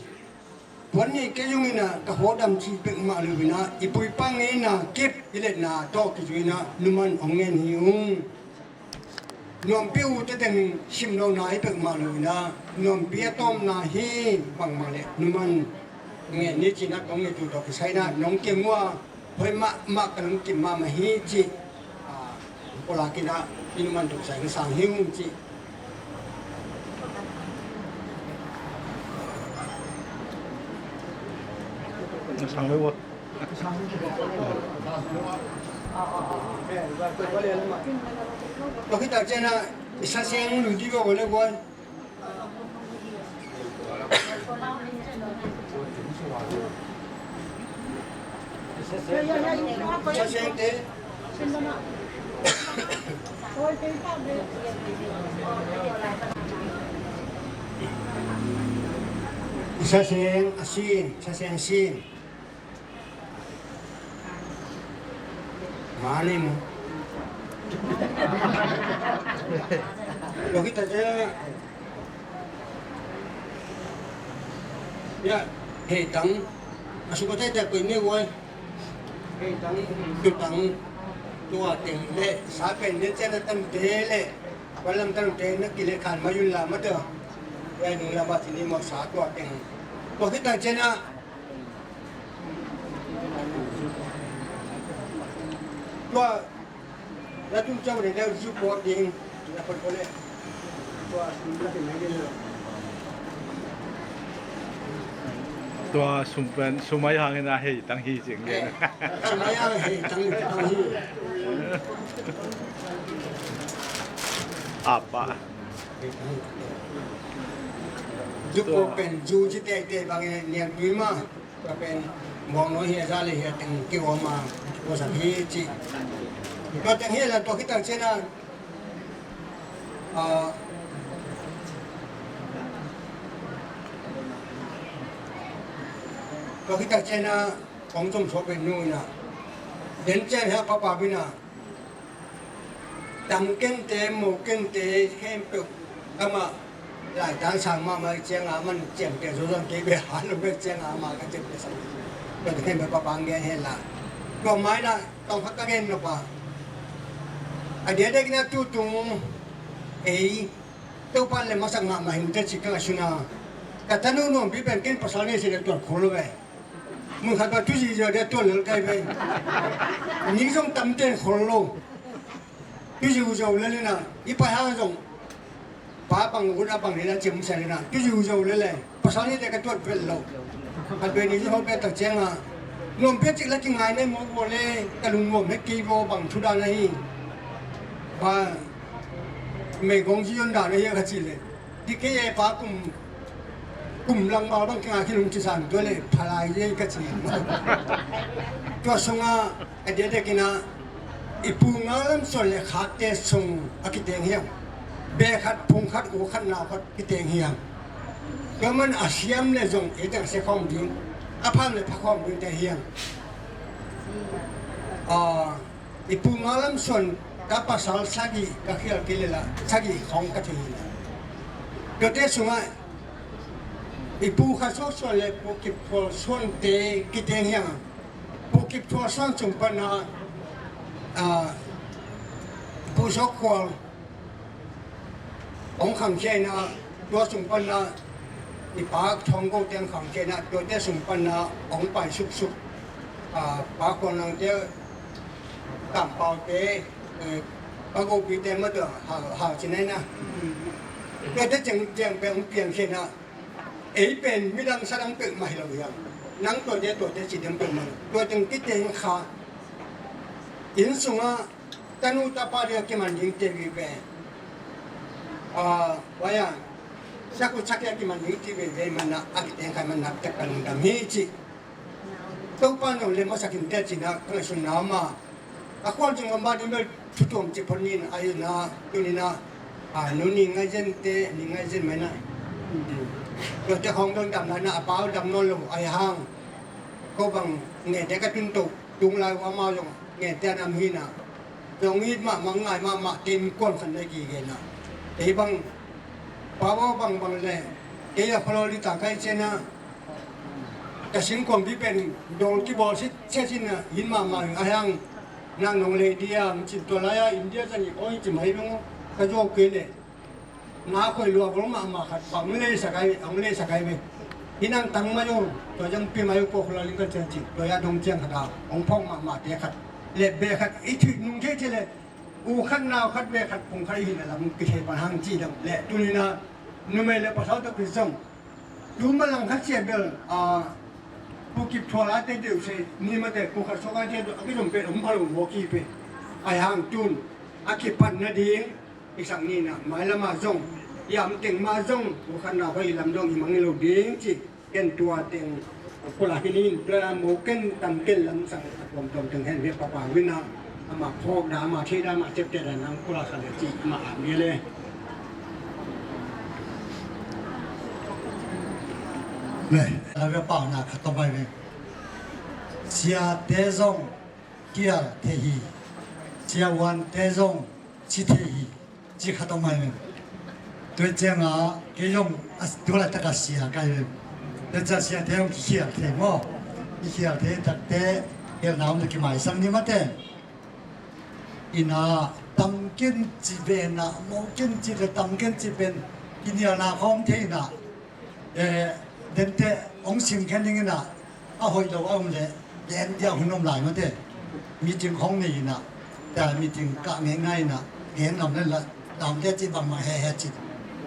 Wan ni ke yung ina ka ho dam chi pek ma lu ina, i pui pang ina kep i let na to ki ju ina, nu man ong ngen hi ung. ນວມປິວຕະແຕ່ງຊິມເນານາຍເປີກມາລຸຍນາ ນວມເປຍຕ້ອມນາຮີບັງມາເລນວມມັນ ແງນນີ້ຈີນະກອງເນຕູດອກກິໄຊນາ ນອງກຽງງົວ ເຮີຍມະ ມະກະລຸງກິມມາມະຮີຈິ ອາ ໂປລາກິນະ ອິນມັນດຸກໃສສາງຫິວຈິ ສັງໄວ້ບໍ່? ລາວຄິດຕາເຈນນະ ຊາເຊງ ຫຼື ດີກວ່າ ເລີກ Sa seng asin, sa seng asin. Mane mo. Lo kita je. Ya, he tang. Asu ko te te ko ne wai. He tang, tu tang. Tua teng le, sa pen ne te na tan te le. Walam tan te na ki le khan ma yun la ma te. Ya nu la ma ti ni mo sa tua teng. Lo kita je na. Tua, la tum chau de dau ju po ding, la pon pole. Tua, la te mai de lo. Tua sum pen, sumai hang na hei tang hi jing de. Sumai hang hei tang, tang hi. Apa? Ju po pen, ju ji te te bang ne, ne ma. Ka pen mong no hia za le hia teng ki wa ma ko sa hi chi. Ko teng hia la to ki tang chena. A, to ki tang chena kong chom so pen nu na. Den chen ha pa pa bi na. Tam ken te, mo ken te, khem pe, kama, lai tan sang ma ma chiang a man chiang te zo zang ke be ha lo be chiang a ma ka chiang pe sang. Ko te khem pe pa pa nge he la. Ko mai na, tong kha ka ngen no pa. A dia de kina tu tung, ei, tu pan le ma sang ma ma hin te chi ka suna. Ka tanu no bi ben ken pasal ne se le tu khol be. Mun khat ba tu ji jo de tuan lel kai be. Ni jong tam ten khol lo. Tu ji u jo le le na. I pa ha jong. Pa bang u na bang ni na chim sa le na. Tu ji u jo le le. Pasal ni de ka tuan pel lo. Khat be ni jo be ta cheng a. Nom pe chik la ki ngai ne mo bo le. Ka lung mo me ki bo bang thu da na hi. Ba. Me gong ji yon da na hi ka chi le. Di ke ye pa kum Kum lang bal bang kinga ki lung chi san tua le phalai ye ka chi. Tua sunga a dia de kina i pu nga lam sol le khat te sung a ki teng hiang. Be khat phung khat u khat nau khat ki teng hiang. Tua man a siam le zong e teng se khong ding. A pham le pha khong ding te hiang. A I pu nga lam son ka pasal sagi ka khial ki le la sagi khong ka thei na. Tua te sunga i pu kha so son le pu kip thol son te ki teng hiang. Pu kip thol son sung pan na, a, pu sok khol. Ong khang khe na, tua sung pan na, i pa thong ko teng khang khe na, tua te sung pan na, ong pai suk suk. A, pa ko nang te, kam pau te, e, pa ko pi te ma tua, ha, ha, chi nai na. Tua te cheng, cheng pe ong piang khe na. Ei pen, mi dang sa dang pe ma hi lo yang. Nang tua te, tua te chi dang pe ma. Tua teng ki teng kha. In sunga, Tanu tapa dia ki man ding te vive. A, waya. Saku sakia ki man ding te vive mana aki teng kai mana te kan dam hi chi. Tau pa no le masa kin te chi na kala sun na ma. A kuan jing ma di mel tutum chi pon ni na ai na tu ni na. A, nu ni ngai jen te ni ngai jen mai na. Ko te khong don dam na na a pau dam no lo ai hang. Ko bang nge te ka tun to tung lai wa ma jong nge te nam hi na. Jong it ma ma ngai ma ma tin kon khan le ki ge na. Te bang pa wa bang bang le. Te ya kholo li ta kai che na. Ka sin kon bi pen dol ki bol sit che sin na hin ma ma a yang. Nang nong le dia chin to la ya India sa ni oi chi mai bang. ກະໂຍກເກເລ ນາຄອຍຫຼວງລົງມາ ມາຂັດຂວາງເລສະໄກ ເອົາເລສະໄກເວ ອີນາງຕັງມາໂຍ ຕົວຍັງປີມາໂຍໂປຄົນລະລິງກັນເຊີນຈິ ຕົວຍາດົງຈຽງຂະດາ ອົງພອງມາ ມາເຕຂັດ ເລເບຂັດ ອີທິໜຸງເທເທເລ ອູຂັດນາວຂັດເວຂັດ ປຸງໄຄຫີນລະມຸງກິເທປະຫັງຈີດຳ ແລະ ຕຸນີນາ ນຸເມເລປະເທົາຕະກິດຊົງ ດູມະລັງຄັດເຊເບລ ອາ ປູກິບໂທລາເຕເດວເຊ ນີມາເຕ ປູຄັດໂຊກາເຕ ອາກິສົມເປດ ອົມພະໂລໂມກີເປ ອາຍຫາງຈູນ ອາກິປັນນະດີງ ອີກສັງນີນະ ມາຍລະມາຊົງ ຍາມເຕັງມາຊົງ ໂອຄັນນາໄວລຳດົງ ອີມັງເງໂລດີງຈິ ເກັນຕົວເຕັງ ໂຄລາຄິນີນ ເວລາໂມເກັນຕຳເກັນລຳສັງ ອາກອມຕອມເຖິງແຫ່ນເວຍປະປາວິນາ ອາມາໂຄກດາ ອາມາເທດາ ອາມາເຈັບແຕ່ດານາງ ໂຄລາຄາເລຈິ ອາມາອາເມເລ 네, 라ܒܝ ܦܘܢ ܚܬ ܛܘܡ ܒܥܝ ܡܢ. ܣܝܐ ܕܝܙܘܢ ܟܝܐ ܠܬܗܝ، ܣܝܐ ܘܢ ܕܝܙܘܢ ܟܝ ܬܗܝ، ܟܝ ܚܬ ܛܘܡ ܒܥܝ ܡܢ. ܕܘܝ ܙܐ ܟܝܘܢ ܐܣ ܕܘ ܠܐ ܬܩܐ ܣܝܐ ܩܝ ܡܢ. ܕܘܝ ܙܐ ܣܝܐ ܕܝܙܘܢ ܟܝ ܚܝܐ ܠܬܗܝ ܡܘ. ܟܝ ܚܝܐ ܠܬܗܝ ܬܩܬܗ ܝܠ ܢܘܡ ܕܟܝ ܡܝ ܣܢ ܢܝ ܡܬܐ. ܐܝܢܐ ܛܡ ܟܢ ܟܝ ܒܝܢ ܢܐ، ܡܘ ܟܢ ܟܝ ܒܝܢ، ܛܡ ܟܢ ܟܝ ܒܝܢ، ܟܝ ܢܝܐ ܢܐ ܚܘܡ ܬܗܝ ܢܐ. ܐܗ، ܕܢ ܬܗ ܐܘܢ ܣܝܡ ܟܢ ܢܝ ܢܐ، ܐܗ ܗܘܝ ܠܘ ܐܘ ܠܗ، ܕܢ ܕܝܐ ܗܘܢ ܢܘܡ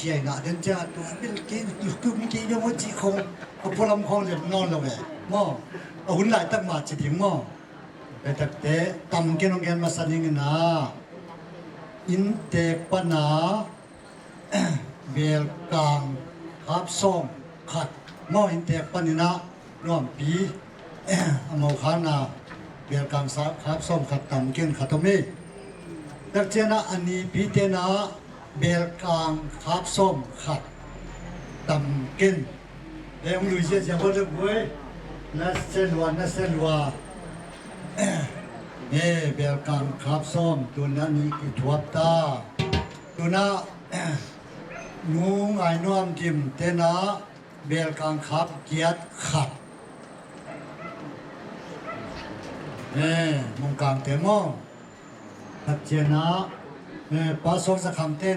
ܠܝ ܡܬܐ. ܡܝ ܬܝܢ ܚܘܢ ܢܝ ܢܐ، ܕܐ ܡܝ ܬܝܢ ܩܐ ܢܝ ܢܝ ܢܐ، ܓܢ ܢܡ ܠܢ ܠܗ، ܕܡ ܕܐ ܟܝ ܒܡ ܡܐ ܗܐ ܗܐ ܟܝ، ܒܘ ܣܘܐ ܟܝ ܢܐ، ܕܢ ܕܝܐ ܕܘ ܒܝܠ ܟܝ، ܕܘ ܟܘ ܡܝ ܟܝ ܝܘ ܡܘ ܟܝ ܚܘܢ، ܐܦ ܦܘ ܠܡ ܚܘܢ ܠܗ ܢܘܢ ܠܗ ܘܐ، ܡܘ، ܐܗ ܗܘܢ ܠܝ ܬܩ ܡܐ ܟܝ ܕܝ ܡܘ. ܒܝ ܬܩܬܗ ܛܡ ܟܢ ܢܘܢ ܓܢ ܡܐ ܣܢܝ ܢܐ، ܐܝܢ ܬܐ ܩܦ ܢܐ، ܒܝܠ ܩܢ ܚܦ ܨܘܡ ܚܬ، ܡܘ ܐܝܢ ܬܐ ܩܦ ܢܐ ܢܘܡ ܦܝ، ܐܡܘ ܚܢܐ، ܒܝܠ ܩܢ ܚܦ ܨܘܡ ܚܬ ܛܡ ܟܢ ܚܬ ܡܝ. ܬܟ ܟܢܐ ܐܢܝ ܦܝ ܬܐ ܢܐ، ܒܝܠ ܩܢ ܚܦ ܨܘܡ ܚܬ ܛܡ ܟܢ. ܐܝ ܐܘ ܠܘܝ ܙܝܐ ܙܝܐ ܒܘ ܠܒܘܝ، ܢܐ ܣܠܘܐ، ܢܐ ܣܠܘܐ. ܐܗ، ܒܝܠ ܩܢ ܚܦ ܨܘܡ، ܕܘܢ ܢܐ ܢܝ ܟܝ ܬܘܒ ܬܐ. ܕܘܢ ܢܐ، ܢܘܢ ܐܝ ܢܘܡ ܕܝܡ ܬܐ ܢܐ، ܒܝܠ ܩܢ ܚܦ ܓܝܬ ܚܬ. ܐܗ، ܡܘܢ ܩܢ ܬܐ ܡܘ. ܬܟ ܟܢܐ، ܐܗ، ܦܣܘܥ ܙܚܡ ܬܐ ܢܐ، ܒܝܠ ܩܢ ܚܦ ܓܘ ܚܬ. ܐܝܢ ܦܠܡ ܡܘ، ܣܘܢ ܠܡ ܡܘ،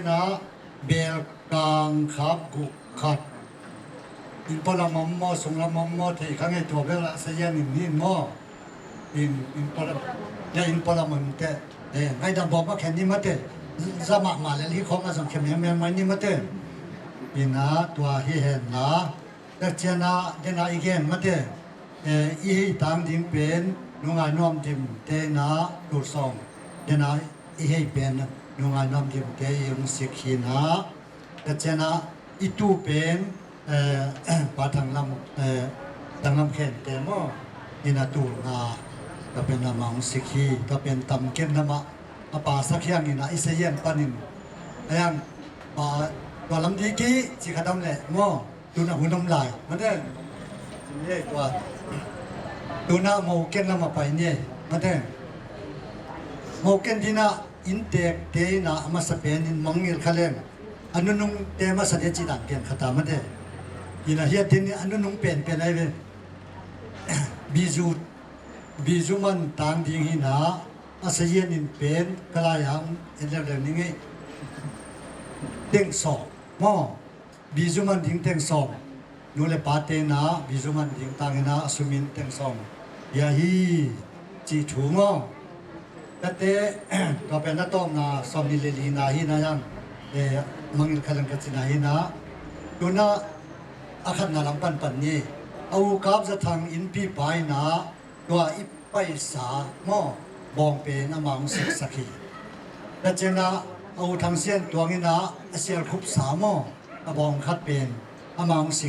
ܬܝ ܚܢ ܐܝ ܬܘ ܒܝܠ ܐܣܝܢ ܢܝ ܡܘ. ܐܝܢ، ܐܝܢ ܦܠܡ، ܝܐ ܐܝܢ ܦܠܡ ܡܘ ܬܐ، ܐܗ، ܐܝ ܕܐ ܒܘ ܡܐ ܟܢ ܢܝ ܡܬܐ. ܙܡܐ ܡܐ ܠܗ ܠܝ ܚܘܡ ܐܙܢ ܟܡ ܝܡ ܝܡ ܡܐ ܢܝ ܡܬܐ. ܐܝܢܐ ܬܘܐ ܗܝ ܗܢ ܢܐ. ܬܟ ܟܢܐ ܕܝܢܐ ܐܝ ܓܢ ܡܬܐ، ܐܗ، ܐܝ ܗܝ ܬܢ ܕܝܢ ܦܝܢ ܢܘܢ ܐܝ ܢܘܡ ܕܝܡ ܬܐ ܢܐ ܕܘ ܨܘܡ. ܕܝܢܐ ܐܝ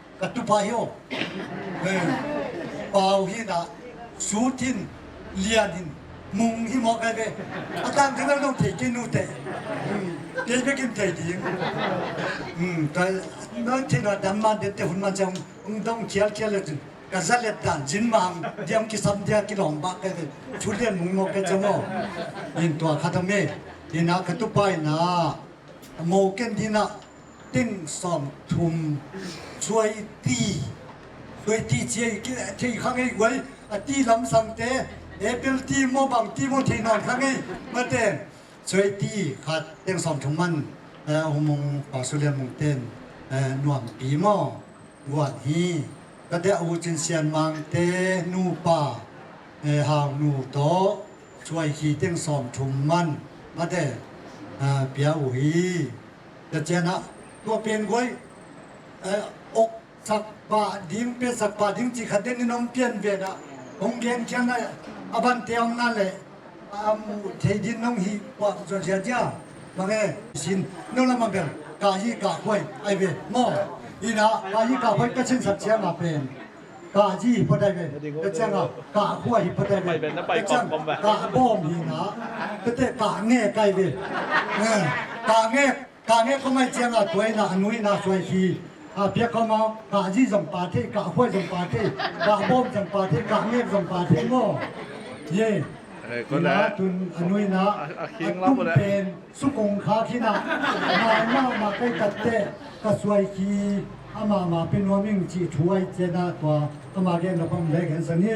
ܗܝ ܦܝܢ ܢܘܢ ܐܝ ܢܘܡ ܕܝܡ ܬܐ ܝܘܢ ܣܝܟ ܗܝ ܢܐ. ܬܟ ܟܢܐ ܐܝ ܬܘ ܦܝܢ، ܐܗ، ܦܐ ܬܢ ܠܡ، ܐܗ، ܬܢ ܠܡ ܟܢ ܬܐ ܡܘ. ܐܝܢܐ ܬܘ ܢܐ ܬܐ ܦܝܢ ܢܐ ܡܘ ܣܝܟ ܗܝ، ܬܐ ܦܝܢ ܛܡ ܟܢ ܢܐ ܡܐ، ܐܦ ܦܐ ܣܟ ܝܢ ܐܝܢܐ ܐܝ ܣܝܢ ܦܢܝܢ. ܐܝܢ ܦܐ ܬܘ ܠܡ ܕܝ ܟܝ ܟܝ ܚܕ ܡ ܠܗ ܡܘ. ܕܘܢ ܢܐ ܗܘܢ ܢܘܡ ܠܝ ܡܬܐ. ܝܐ ܩܘܐ. ܕܘܢ ܢܐ ܡܘ ܟܢ ܠܡ ܦܝܢ ܝܐ ܡܬܐ. ܡܘ ܟܢ ܕܝܢܐ ܐܝܢ ܬܐ ܟܬܐ ܢܐ ܐܡ ܣܦܝܢ ܢܝܢ ܡܢ ܝܠ ܚܠܢ. ܐܢ ܢܘܢ ܢܘܢ ܬܐ ܡ ܣܢܝ ܟܝ ܕܢ ܦܝܢ ܚܬܐ ܡܬܐ. ܐܝܢܐ ܗܝ ܕܝܢ ܐܢ ܢܘܢ ܢܘܢ ܦܝܢ ܦܝܢ ܐܝ ܒܝ. ܒܝ ܙܘ، ܒܝ ܙܘ ܡܢ ܬܢ ܕܝܢ ܗܝ ܢܐ ܐܣܝܢ ܢܝܢ ܦܝܢ ܟܠܝ ܝܢ ܐܝܢ ܠ ܠ ܢܝܢ ܬܝܢ ܨܘ ܡܘ. ܒܝ ܙܘ ܡܢ ܕܝܢ ܬܝܢ ܨܘ ܢܘܢ ܠܗ ܦܐ ܬܐ ܢܐ ܒܝ ܙܘ ܡܢ ܕܝܢ ܬܢ ܗܝ ܢܐ ܐܣܘ ܡܝܢ ܬܝܢ ܨܘ. ܝܐ ܗܝ ܟܝ ܬܘ ܡܘ. ܟܬܐ ܬܘ ܦܝܢ ܢܐ ܛܘܡ ܢܐ ܨܘ ܡܝ ܠܝ ܠܝ ܢܐ ܗܝ ܢܐ ܝܢ، ܐܗ، ܡܢ ܝܠ ܚܠܢ ܟܬܝ ܢܐ ܗܝ ܢܐ. ܕܘܢ ܢܐ ܐܚܢܢ ܠܡ ܦܢ ܦܢ ܢܝ. ܐܘ ܩܒ ܙܐ ܬܢ ܐܝܢ ܦܝ ܦܝ ܢܐ ܕܘܐ ܐܝ ܦܝ ܣܐ ܡܘ. ܒܘܢ ܦܝܢ ܐܡ ܡܘ ܣܝܟ ܣܟ ܗܝ. ܬܟ ܟܢܐ ܐܘ ܬܢ ܣܝܢ ܬܘܢ ܢܐ ܐܣܝܠ ܚܘܦ ܣܐ ܡܘ. ܐܒܘܢ ܚܬ ܦܝܢ ܐܡ ܡܘ ܣܝܟ ܣܟ ܗܝ. ܬܟ ܟܢܐ ܐܘ ܦܐ ܣܘ ܠܝܢ ܡܘ ܟܬܘ ܦܐ. ܟܬܘ ܦܐ ܗܘ. ܐܗ، ܦܐ ܗܝ ܢܐ ܣܘ ܬܝܢ ܠܝܢ ܗܝ ܡܘ ܗܝ ܡܘ ܩܐ ܒܐ. ܐܬܢ ܕܝ ܠܢ ܢܘܢ ܬܝ ܟܝ ܢܘ ܬܝ. ܐܗ، ܕܝ ܒܐ ܟܝܢ ܬܝ ܕܝ. ܐܗ، ܕܝ ܢܘܢ ܬܝ ܢܘ ܕܡ ܡܢ ܕܝ ܬܝ ܗܘܢ ܡܢ ܕܝ ܗܘܢ ܕܘܢ ܟܝܠ ܟܝܠ ܠܗ ܕܝܢ. ܩܐ ܙܠ ܠܗ ܕܢ ܓܝܢ ܡܢ ܕܝ ܗܘܢ ܟܝ ܣܡ ܕܝ ܟܝ ܠܘܢ ܒܐ ܩܐ ܒܐ. ܣܘ ܠܝܢ ܡܘ ܗܝ ܡܘ ܩܐ ܙܐ ܡܘ. ܐܝܢ ܬܘܐ ܚܬ ܡܝ. ܐܝܢܐ ܟܬܘ ܦܐ ܝܢܐ ܡܘ ܟܢ ܕܝܢܐ ܬܝܢ ܨܘܡ ܬܘܡ ܣܘܝ ܬܝ. ܣܘܝ ܬܝ ܟܝ ܟܝ ܟܝ ܚܢ ܐܝ ܘܝ ܐܬܝ ܠܡ ܣܢ ܬܐ. ເອເປິລຕີມໍບັງຕີມໍເທນອນຄັກນີ້ ມາແຕ່ງຊ່ວຍຕີຂັດແຕ່ງຊອມທຸມມັນ ເອີ ໂອມຸງປາສຸເລນມຸງເຕັນ ເອີ ນວມປີມໍ ກວນຮີ ກະແຕະອູຈິນຊຽນມັງເຕນູປາ ເອີ ຫາວນູໂຕ ຊ່ວຍຄີແຕ່ງຊອມທຸມມັນ ມາແຕ່ ເອີ ປຽອູຮີ ກະແຈນະ ຕົວເປັນກວຍ ເອີ ອົກ ສັກປາດິງ ເປັນສັກປາດິງ ຈີຂັດເດນນິນົມປ່ຽນເວນະ ອົງແກນຄຽງໄດ້ ອະບັນເຕອງນັ້ນແຫຼະ ອາມູເທດິນນົງຮີ ປອກຈອນເຊຍຈາ ມາແງຊິນ ໂນລະມາແບນ ກາຢີກາຄວາຍ ໄອເວ ມໍ ອີນາ ກາຢີກາຄວາຍ ກະຊິນສັກເຊຍມາເປັນ ກາຢີພໍໄດ້ເວ ກະແຈງ ກາຄວາຍພໍໄດ້ເວ ກະແຈງ ກາບອມຮີນາ ກະແຕະກາແງກາຍເວ ເອີ ກາແງ ກາແງກກໍໄມ່ຈຽງອາຕົວຍນາ ອະນຸຍນາ ຊ່ວຍຄີ ອາ ພຽກເຂົ້າມາ ກາຢີຈອງປາເທ ກາຄວາຍຈອງປາເທ ກາບອມຈອງປາເທ ກາແງກຈອງປາເທ ມໍ ເຢ ເອີ ກໍແລ້ວ ອີນາ ຕຸນ ອະນຸຍນາ ອາ ອາຄິງ ອາຕຸນ ລາວບໍ່ໄດ້ ເປັນ ສຸກົງຄາຄີນາ ມາມາມາໄກກັດແຕະ ກະຊ່ວຍຄີ ອາມາມາເປັນໂນມິງຈິຖວຍເຈນາຕົວ ອາມາແກນດອກຄຳແລກແກນສະນີ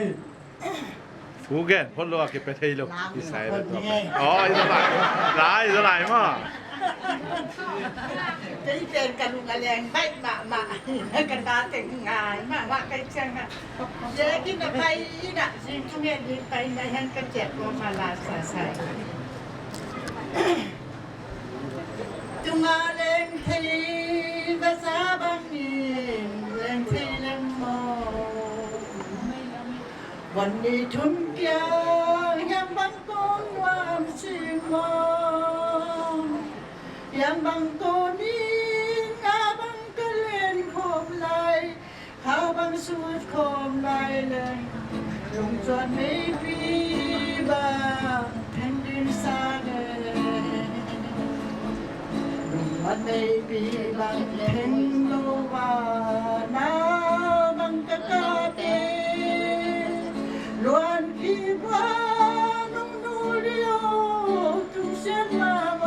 ກູແກນພົນໂລອາເກເປເທໂລ ອີສາຍລະຕົວ ອໍ ອີສາຍ ຫຼາຍ ຫຼາຍມາ ເປັນແຟນກັນລຸງອາແລງ ໄດ້ມາ ມາ ກັນຕາເຕັງງາຍ ມາ ມາ ໄກເຊງ ເຢ ກິນນະໄປອີນະ ຊິງຈຸເມນດີໄປໃນຫັ້ນກະແຈກໂກມາລາຊາໄຊ ຕຸງອາແລງໄທ ພາສາບັງນີ ແລງໄທແລງມໍ ວັນນີ້ທຸນກຽງ ຍາມບັງກົນວາມຊີມອງ ຍາມບັງໂກນີ ງາບັງກະເລນໂຄມໄລ ຂາວບັງສູດໂຄມໄລແລງ ລຸງຈອນໃນປີບາງ ແຜ່ນດິນສາແດງ ລຸງວັນໃນປີບາງ ເພັງໂລວາ ນາບັງກະກາເຕ ລວນ ທີ່ວ່າໜຸ່ມນູລິໂອ ທຸງຊຽນມາໂມ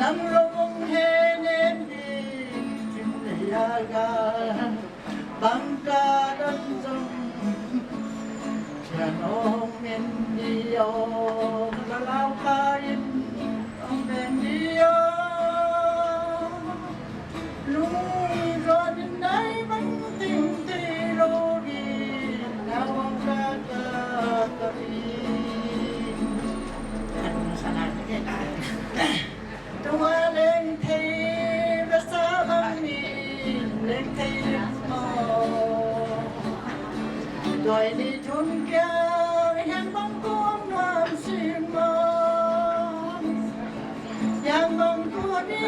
ນັງລົງເຮເນນດີ ຈິມເລຍາກາ ບັງກາດັງຈົງ ຊຽນອອງເມັນດີໂອ ລະລາວຄາອິນ ອອງເມັນດີໂອ ລຸງໂຈດິນໄດບັງຕິງຕີໂລບີ ນາວັງກາກາກະບີ ອັນສະນານປະເທດລາວ ຕົວເລັງເທ ພາສາບັງມີ ເລັງເທມອ ດອຍນີ້ທຸນກຽງ ແຫ່ງບັງກອນນວນຊິມອ ຍາມບັງໂກນີ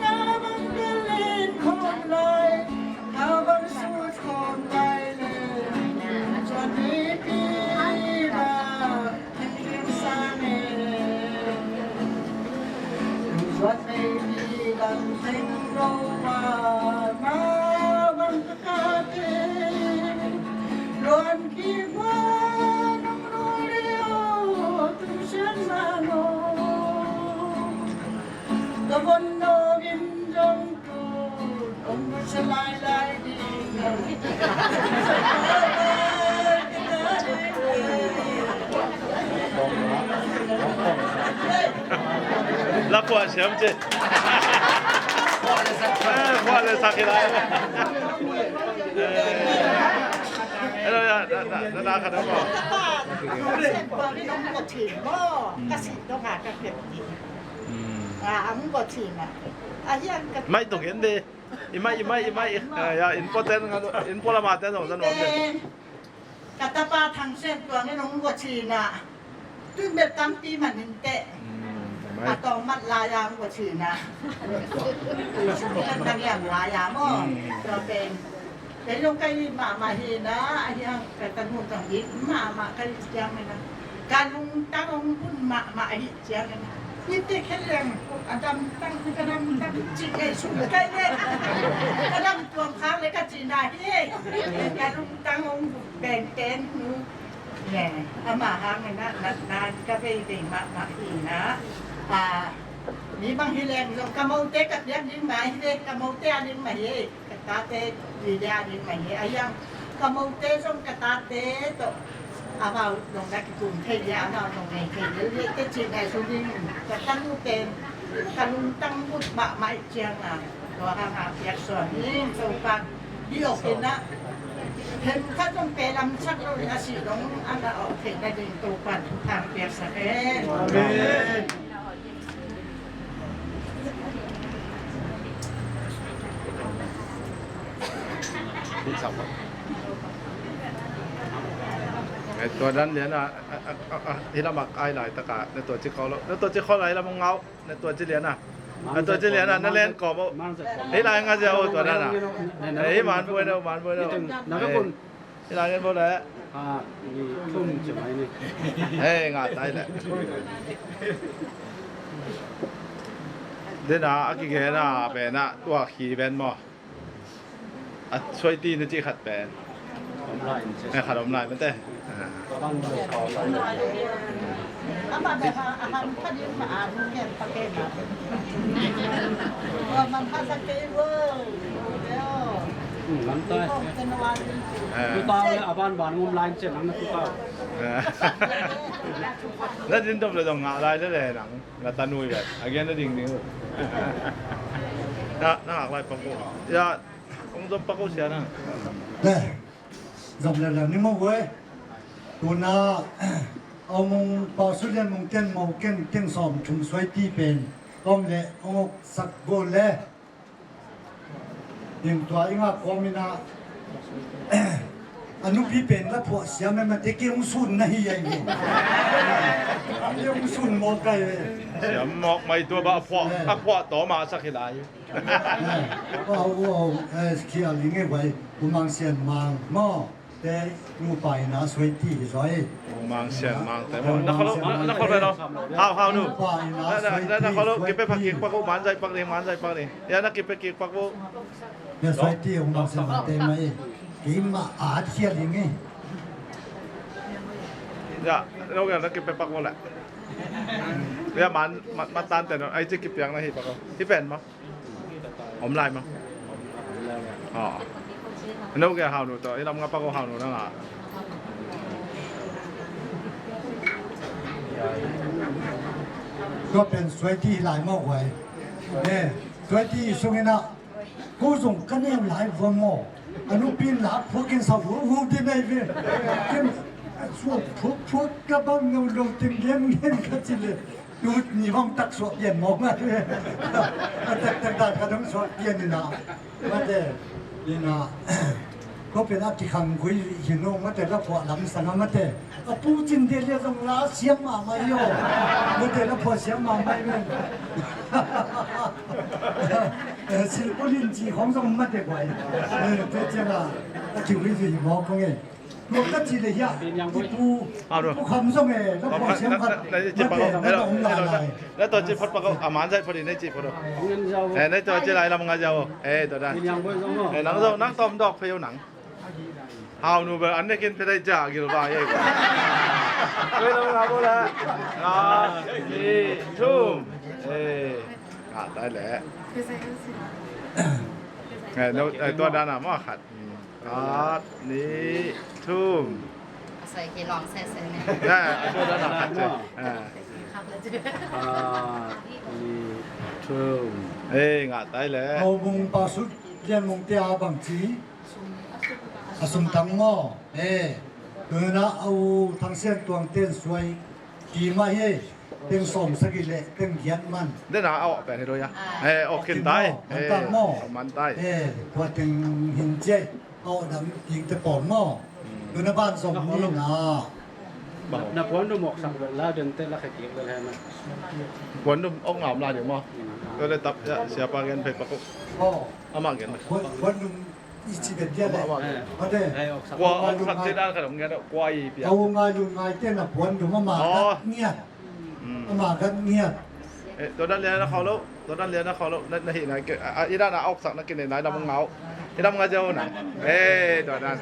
ງາບັງກະເລນໂຄມໄລ ເຂົາບັງສູດໂຄມໄລເລີຍ ຈອນມີປີບາ ເປັນສາເນ ຈອນມີປີບາ ເປັນໂລວາ ມາບັງກະກາເຕ ລວນ ທີ່ວ່ານ້ອງໂລເລໂອ ຕຸງຊຽນມາໂນ ກະບົນໂນວິນຈົງຕູ ອົງບຸດສະຫຼາຍຫຼາຍດີ ລະກວ່າແຊມເຈ ເອີ ກວ່າເລີຍສັກໃຫ້ຫຼາຍ ເອີ ເອີ ດາດາ ຂະໜົມບໍ່ ອືມ ອາ ອັນບໍ່ທີນນະ ອາ ອັນບໍ່ທີນນະ ອາ ຮຽນກັບ ໄມ້ຕົກເຫັນເດ ອີໄມ້ ອີໄມ້ ອີໄມ້ ເອີ ຢ່າ ອິນໂປແຕນ ອິນໂປລະມາແຕນ ສອງສະໜວມເດ ກະຕະປາທັງເສັ້ນຕົວນີ້ ອາ ບໍ່ທີນນະ ຕື່ນແບບຕຳປີມັນນີ້ແຕະ ອືມ ອາ ຕອງມັດລາຍາ ບໍ່ທີນນະ ເປັນຕະແໜ່ງລາຍາໝໍ ອືມ ກໍເປັນ ເປັນລົງໄກມາ ມາເຮນາ ອາ ຮຽງກະຕະໜູນຕັງອິດ ມາ ມາໄກຈຽງແມ່ນນະ ກາລຸງຕັງພຸ້ນ ມາ ມາອະຫິຈຽງແມ່ນນະ ອິດເຕແຄແລງ ອາດຳຕັງກະດຳຕັງຈິກໄອຊຸໄກເນ ກະດຳຕວມຄ້າງເລີຍກະຈີນາເຮ ກາລຸງຕັງອົງແບງແຕນຫູ ແນ່ ອາ ມາຫາງນະ ນານກະເວເວງມາ ມາອີນະ ອາ ມີບັງຮີແລງ ກະເມົາເຕກະພຽງຍິງມາເຮ ກະເມົາເຕອານິງມາເຮ ກະຕາເຕ ວິຍານິມະເຫ ອາຍັງ ກະມົງເຕຊົງກະຕາເຕໂຕ ອາວາວ ລົງໄດ້ກິກຸງເທຍາ ອາວາວ ລົງໄດ້ເທຍາ ເລເຕຈິໄດ້ສຸລິງ ກະຕັນຢູເຕນ ກະລຸງຕັງບຸດບະໄມຈຽງອາ ໂຕຫາງອາປຽກສອນນີ້ໂຕປັນ ດີອອກເປັນນະ ເຫັນຂະຈົງເປລຳຊັກໂລຍອາຊີລົງ ອັນລະອອກເທນໄດ້ເປັນໂຕປັນທາງປຽກສະເປນ. ໃນຕົວນັ້ນເລີຍນະ ອາ ອາ ອາ ທີ່ລະມັກອາຍຫຼາຍຕະກະ ໃນຕົວຈິຂໍລະ ໃນຕົວຈິຂໍລະລະມັງເງົາ ໃນຕົວຈິລຽນນະ ໃນຕົວຈິລຽນນະ ນັ້ນແລນກໍບໍ່ ເອີ ລາຍງານເຈົ້າຕົວນັ້ນນະ ເອີ ມານບໍ່ເນາະ ມານບໍ່ເນາະ ນາມສະກຸນ ເອີ ລາຍງານບໍ່ແລະ ອ່າ ມີທຸ່ມຈະໄໝນີ້ ເອີ ງານຕາຍແຫຼະ ເດນາ ອາກິເກນາ ເປນນະ ຕົວຂີ້ແບນໝໍ. ອາ ຊ່ວຍຕີນະຈິຂັດແປ ອອມລາຍ ແມ່ຂັດອອມລາຍແມ່ນແຕ່ ອາ ອາມາແບບອາຫານພະດິນມາອານແກ່ນປະເກນມາ ເອີ ມັນພາສາເກເວີ ອືມ ມັນຕາຍ ເອີ ຄືຕາຍ ອາບານບານງມລາຍເຈັດຫຼັງນະຄືຕາຍ ເອີ ລະດິນຕົບລະຈອງງະລາຍແຫຼະ ລະຕາໜຸຍແບບ ອາເກນລະດິງນິວ ນະ ນະຫາກລາຍປະໂກ ຍາ ອອງຕົບປະໂກເຊຍນະ ແລະ ຈຳແລ້ວນີ້ມາເວີຍ ໂຕນາ ເອົາມຸງປາສຸດລຽນມຸງເຕັນເມົາເກັນເຕັງສອມຊຸມຊ່ວຍຕີເປັນ ຕ້ອມແລະອອກສັກໂກນແລ ເປັນຕົວອີງາກອມມີນາ ອະນຸພີເປັນລະພວກເສຍແມ່ນມາແຕ່ເກງສູນນະເຮຍນີ້ ເກງສູນໝໍໄກ່ເວີຍ ເສຍໝອກໄມ້ຕົວບາພວກ ເອີ ອະພວກຕໍ່ມາສັກເຮລາຍ ເອີ ເອົາ ເອົາ ເອີ ເຄຍລີເງໄວ້ ຜູ້ມັງສຽນມັງເນາະ ແຕ່ຢູ່ປາຍນາຊ່ວຍຕີຊ່ອຍ ໂອ ມັງສຽນມັງ ແຕ່ວ່ານະຄອນ ນະຄອນໄປເນາະ ຮາວ ຮາວໜູ ປາຍນາຊ່ວຍຕີ ນະຄອນ ເກັບໄປພັກກິນ ປັກໂອ ມານໃຈປັກນີ້ ມານໃຈປັກນີ້ ຢ່ານະ ເກັບໄປກິນ ປັກໂອ ຢ່າຊ່ວຍຕີ ມັງສຽນມັງ ແຕ່ໄມ ກິນມາອາດເຄຍລີເງ ຢ່າ ເອົາ ເກັບໄປປັກໂອແຫຼະ ຢ່າ ມານ ມາ ມາຕານແຕ່ ໄອຈິກິປຽງນະ ຮີປັກໂອ ຮີແປນມາ ອອມລາຍມາ ອໍ ໂນເກຍ ຮາວໜູຕໍ່ ອີລຳງາປາໂກ ຮາວໜູນັ້ນລະ ກໍເປັນຊ່ວຍຕີຫຼາຍມາກໄວ ເອີ ຊ່ວຍຕີສຸງນີ້ນະ ກູສົງກະແນວຫຼາຍກວ່າໝໍ ອະນຸປີນຫຼາກພວກກິນເຊົາ ຮູ້ ຮູ້ທີ່ໃນເວ ກິນ ສວດພວກ ພວກກະບັງເນົ່າລົງຈຶ່ງເຢັນ ເຢັນກະຈິເລີຍ ດູດມີຫ້ອງຕັກສວກເຢັນມອງມາເລີຍ ຕັກ ຕັກ ຕັກ ກະດອງສວກເຢັນນີ້ນະ ມາແຕ່ນີ້ນະ ກໍເປັນອາທິຄັງຄຸຍຫິໂນມາແຕ່ລະພວກລຳສັງມາແຕ່ ອະປູຈິນເດເລຍອງລາສຽມມາໃໝ່ໂຍ ມາແຕ່ລະພວກສຽມມາໃໝ່ແມ່ນ ເອີ ຊິລະໂປລິນຈີຂອງສອງມາແຕ່ໄກ ເອີ ເປັນຈັ່ງລະ ອາທິຄຸຍຫິໂນມາກໍເງ ລວມກັນຊິໄດ້ເຮຍ ອີປູ່ ເອົາດູ ຜູ້ຄຳສະແໝ ແລ້ວພໍສຽງພັດ ໃນຈິບປະໂກ ແລ້ວ ແລ້ວ ແລ້ວໂຕຈິບພັດປະໂກ ອາມານໃສ່ພໍດີໃນຈິບປະໂກ ເອີ ໃນໂຕຈິໄລລຳງາເຈົ້າ ເອີ ໂຕນັ້ນ ເອີ ນັງ ນັງຕອມດອກເພວໜັງ ຮາວໜູເບີ ອັນນີ້ກິນເພໄດຈາກິນບາເອກ ເອີ ລຳງາບໍ່ລະ ອາ ນີ້ທຸ່ມ ເອີ ອາ ຕາຍແຫຼະ ເອີ ໂຕນັ້ນນະ ມາຂັດ ອາດ ນີ້ ທຸ່ມ ໃສ່ເຄລອງໃສ່ໃສ່ແນ່ ອ່າ ໂຕນັ້ນນະ ອ່າ ອາດ ນີ້ ທຸ່ມ ເອີ ງາດຕາຍແລ້ວ ເອົາມຸງປາສຸດ ລຽນມຸງເຕອາບັງຈີ ອາສຸມຕັງໝໍ ເອີ ເອີນະ ເອົາທັງສຽງຕວງເຕັ້ນຊ່ວຍ ຕີມາເຮ ເຕັງສອມສະກິເລ ເຕັງຮຽນມັນ ເດນາ ເອົາອອກໄປໃຫ້ໂດຍ ອ່າ ເອີ ອອກຂຶ້ນໃຕ້ ມັນຕາມໝໍ ເອີ ມັນໃຕ້ ເອີ ພວກເຕັງຫີນເຈ້ຍ ເອົາດຳອີງແຕ່ປອນໝໍ ອືມ ຢູ່ໃນບ້ານສອງນີ້ນະ ນະພວນດຸມອອກສັກເວລາເດີນເຕະລະຂະເກກເວລານະ ພວນດຸມອອກງາມຫຼາຍຢູ່ໝໍ ອືມ ກໍເລີຍຕັບເສຍປາເງິນໄປປະກົບ ເອົາມາເງິນ ພວນດຸມ ອີກສິບເອັດເດືອນແລ້ວ ເອີ ມາເດີ ກວ່າອອກສັກເຈດານຂະໜົມເງິນ ກວ່າອີປຽ ເອົາງາຍລຸນງາຍເຕັ້ນນະ ພວນດຸມມາ ມາກັດງຽດ ອືມ ມາກັດງຽດ ເອີ ໂຕນັ້ນແຫຼະນະເຂົາໂລ ໂຕນັ້ນແຫຼະນະເຂົາໂລ ນະ ນະຫິນະ ອາ ອີດານະອອກສັກນະກິນໃນນາຍລຳເງົາ ອີດາມງາເຈົ້ານະ ເອີ ໂຕນັ້ນ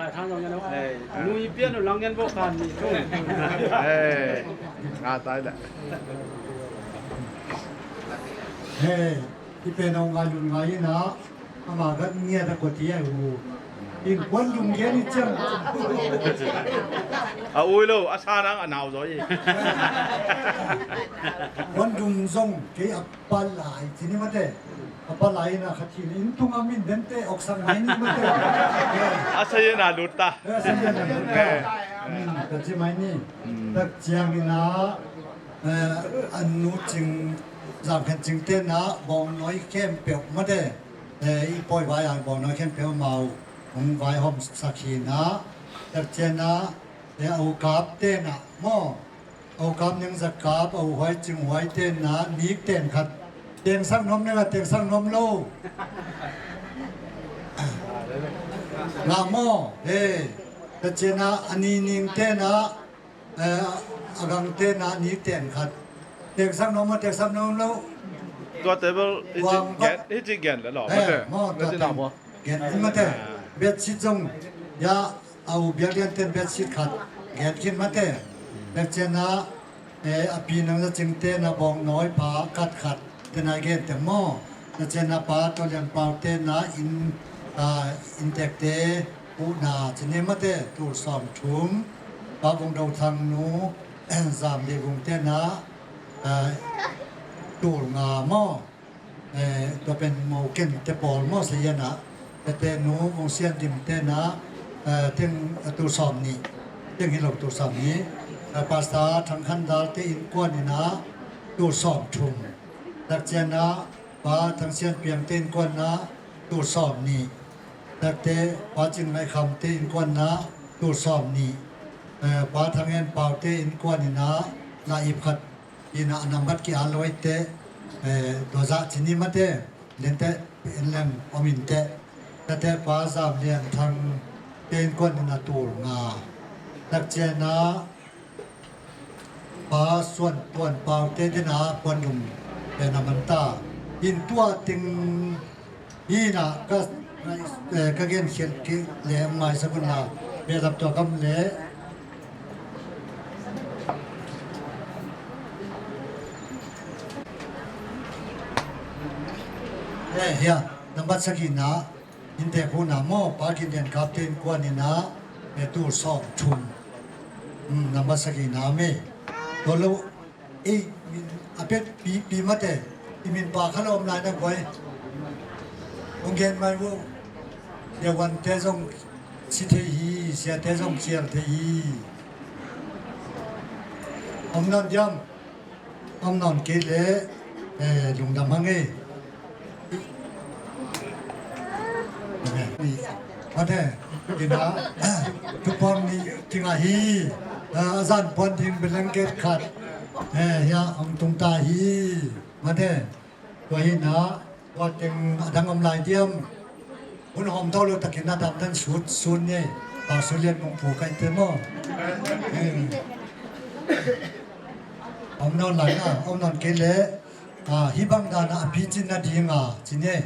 ເອີ ນຸຍປຽນຫຼັງເງິນບໍ່ຄັນນີ້ ເອີ ອາ ຕາຍແລ້ວ ເອີ ທີ່ເປັນເອົາງານລຸນງານນີ້ນະ ອາມາກັນເມຍຕະກົດທີ່ໃຫຍ່ຫູ Inn kuan dung gen i chiang. A ui lo, a sa nang a nau zo i. Kuan dung zong kei a pa lai, chi ni ma te. A pa lai na kha chi ni, in tung a min den te, ok sang mai ni ma te. A sa ye na lut ta. A sa ye na lut ta. Hmm, ta chi mai ni. Ta chiang ni na, eh, an nu ching, zam khen ching te na, bong noi kem pek ma te. Eh, i poi vai ai bong noi kem pek mau. Hong vaihawm sakhi na, tak chian na, le au kap te na, maw. Au kap ning za kap, au huai ching huai te na, nik ten khat. Teng sang nom ning a, teng sang nom lo. Nga maw, he. Tak chian na, ani ning te na, Eh, a gang te na ni ten khat. Tek sang nom ma, tek sang nom lo. Tua table hi chi gen, hi chi gen la lo. Eh, ma te. Maw, tua table. Gen ma te. Bed sheet zong. Ya, au biak lian ten bed sheet khat. Gen kin ma te. Bed sheet na, eh, a pi nang za ching te na bong noi pa khat khat. Te nai gen te maw, na chen na pa to lian pau te na in, a, in tek te, u na, chen ne ma te, tul som thum, pa vung do thang nu, zam de vung te na, a, tul nga maw, e, to pen mo ken te pol maw se ya na, te te nu, vung sian dim te na, e, teng, tul som ni, teng hi lo tul som ni, e, pasta thang khan dal te in kuan ni na, tul som thum. Tak chen na, pa thang sian piang te in kuan na, tul som ni. Tak te, pa chin ngai kham te in kuan na, tul som ni. Eh, pa thang en pau te in kuan ni na, na ip khat, i na nam bat ki a loi te, eh, to za chin ni ma te, den te, en lem om in te. Tak te, pa zam lian thang te in kuan ni na, tul nga. Tak chen na, Pa suan puan pau te te na puan lum te na man ta. In tua ting hi na ka, eh, ka gen sian ki le mai sa kun na. Be lap tua kam le. Eh, ya, nambat sagi na. Inte hu na maw, pa kin den kap ten kuan ni na, e tul som thum. Hmm, nambat sagi na me. To lo, e, min, a pet pi, pi ma te, i min pa kha lo om lai na koi. Ong gen mai wo. Ya wan te zong si te hi, sia te zong sial te hi. Om non diam. Om non kei le, eh, lungdam hang e. Ma te, ina, tu pon ni ting a hi, eh, azan pon ting blanket khat, eh, ya, om tung ta hi, ma te, tua hi na, Wa teng adang om lai diam. Hun hom tho lo takin na dam dan sut sun ye. Pa sut lian mong pu kai te mo. Om non lai na, om non kei le. A, hi bang dan a pi chin na ding a, chin ye.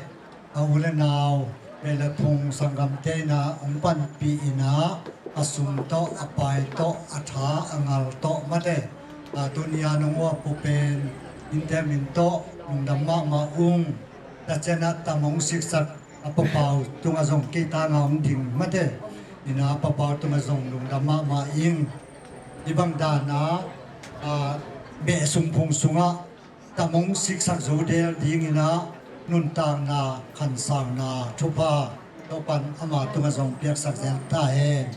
A u le nau, be le phung sanggam te na, om pan pi ina, a sum to, a pai to, a tha, a ngal to, ma te. A, tunia nong wa pu pen, in te min to, nong dam ma ma ung. Ta chena ta mong siksak a papau tunga zong kei ta nga ong ding mate. Ina papau tunga zong lungdam mahmah ing. Hibang dan a, a, beh sung phung sunga ta mong siksak zo del ding ina nuntakna khansauna thupha Topan ama tunga zong piaksak zel ta hen.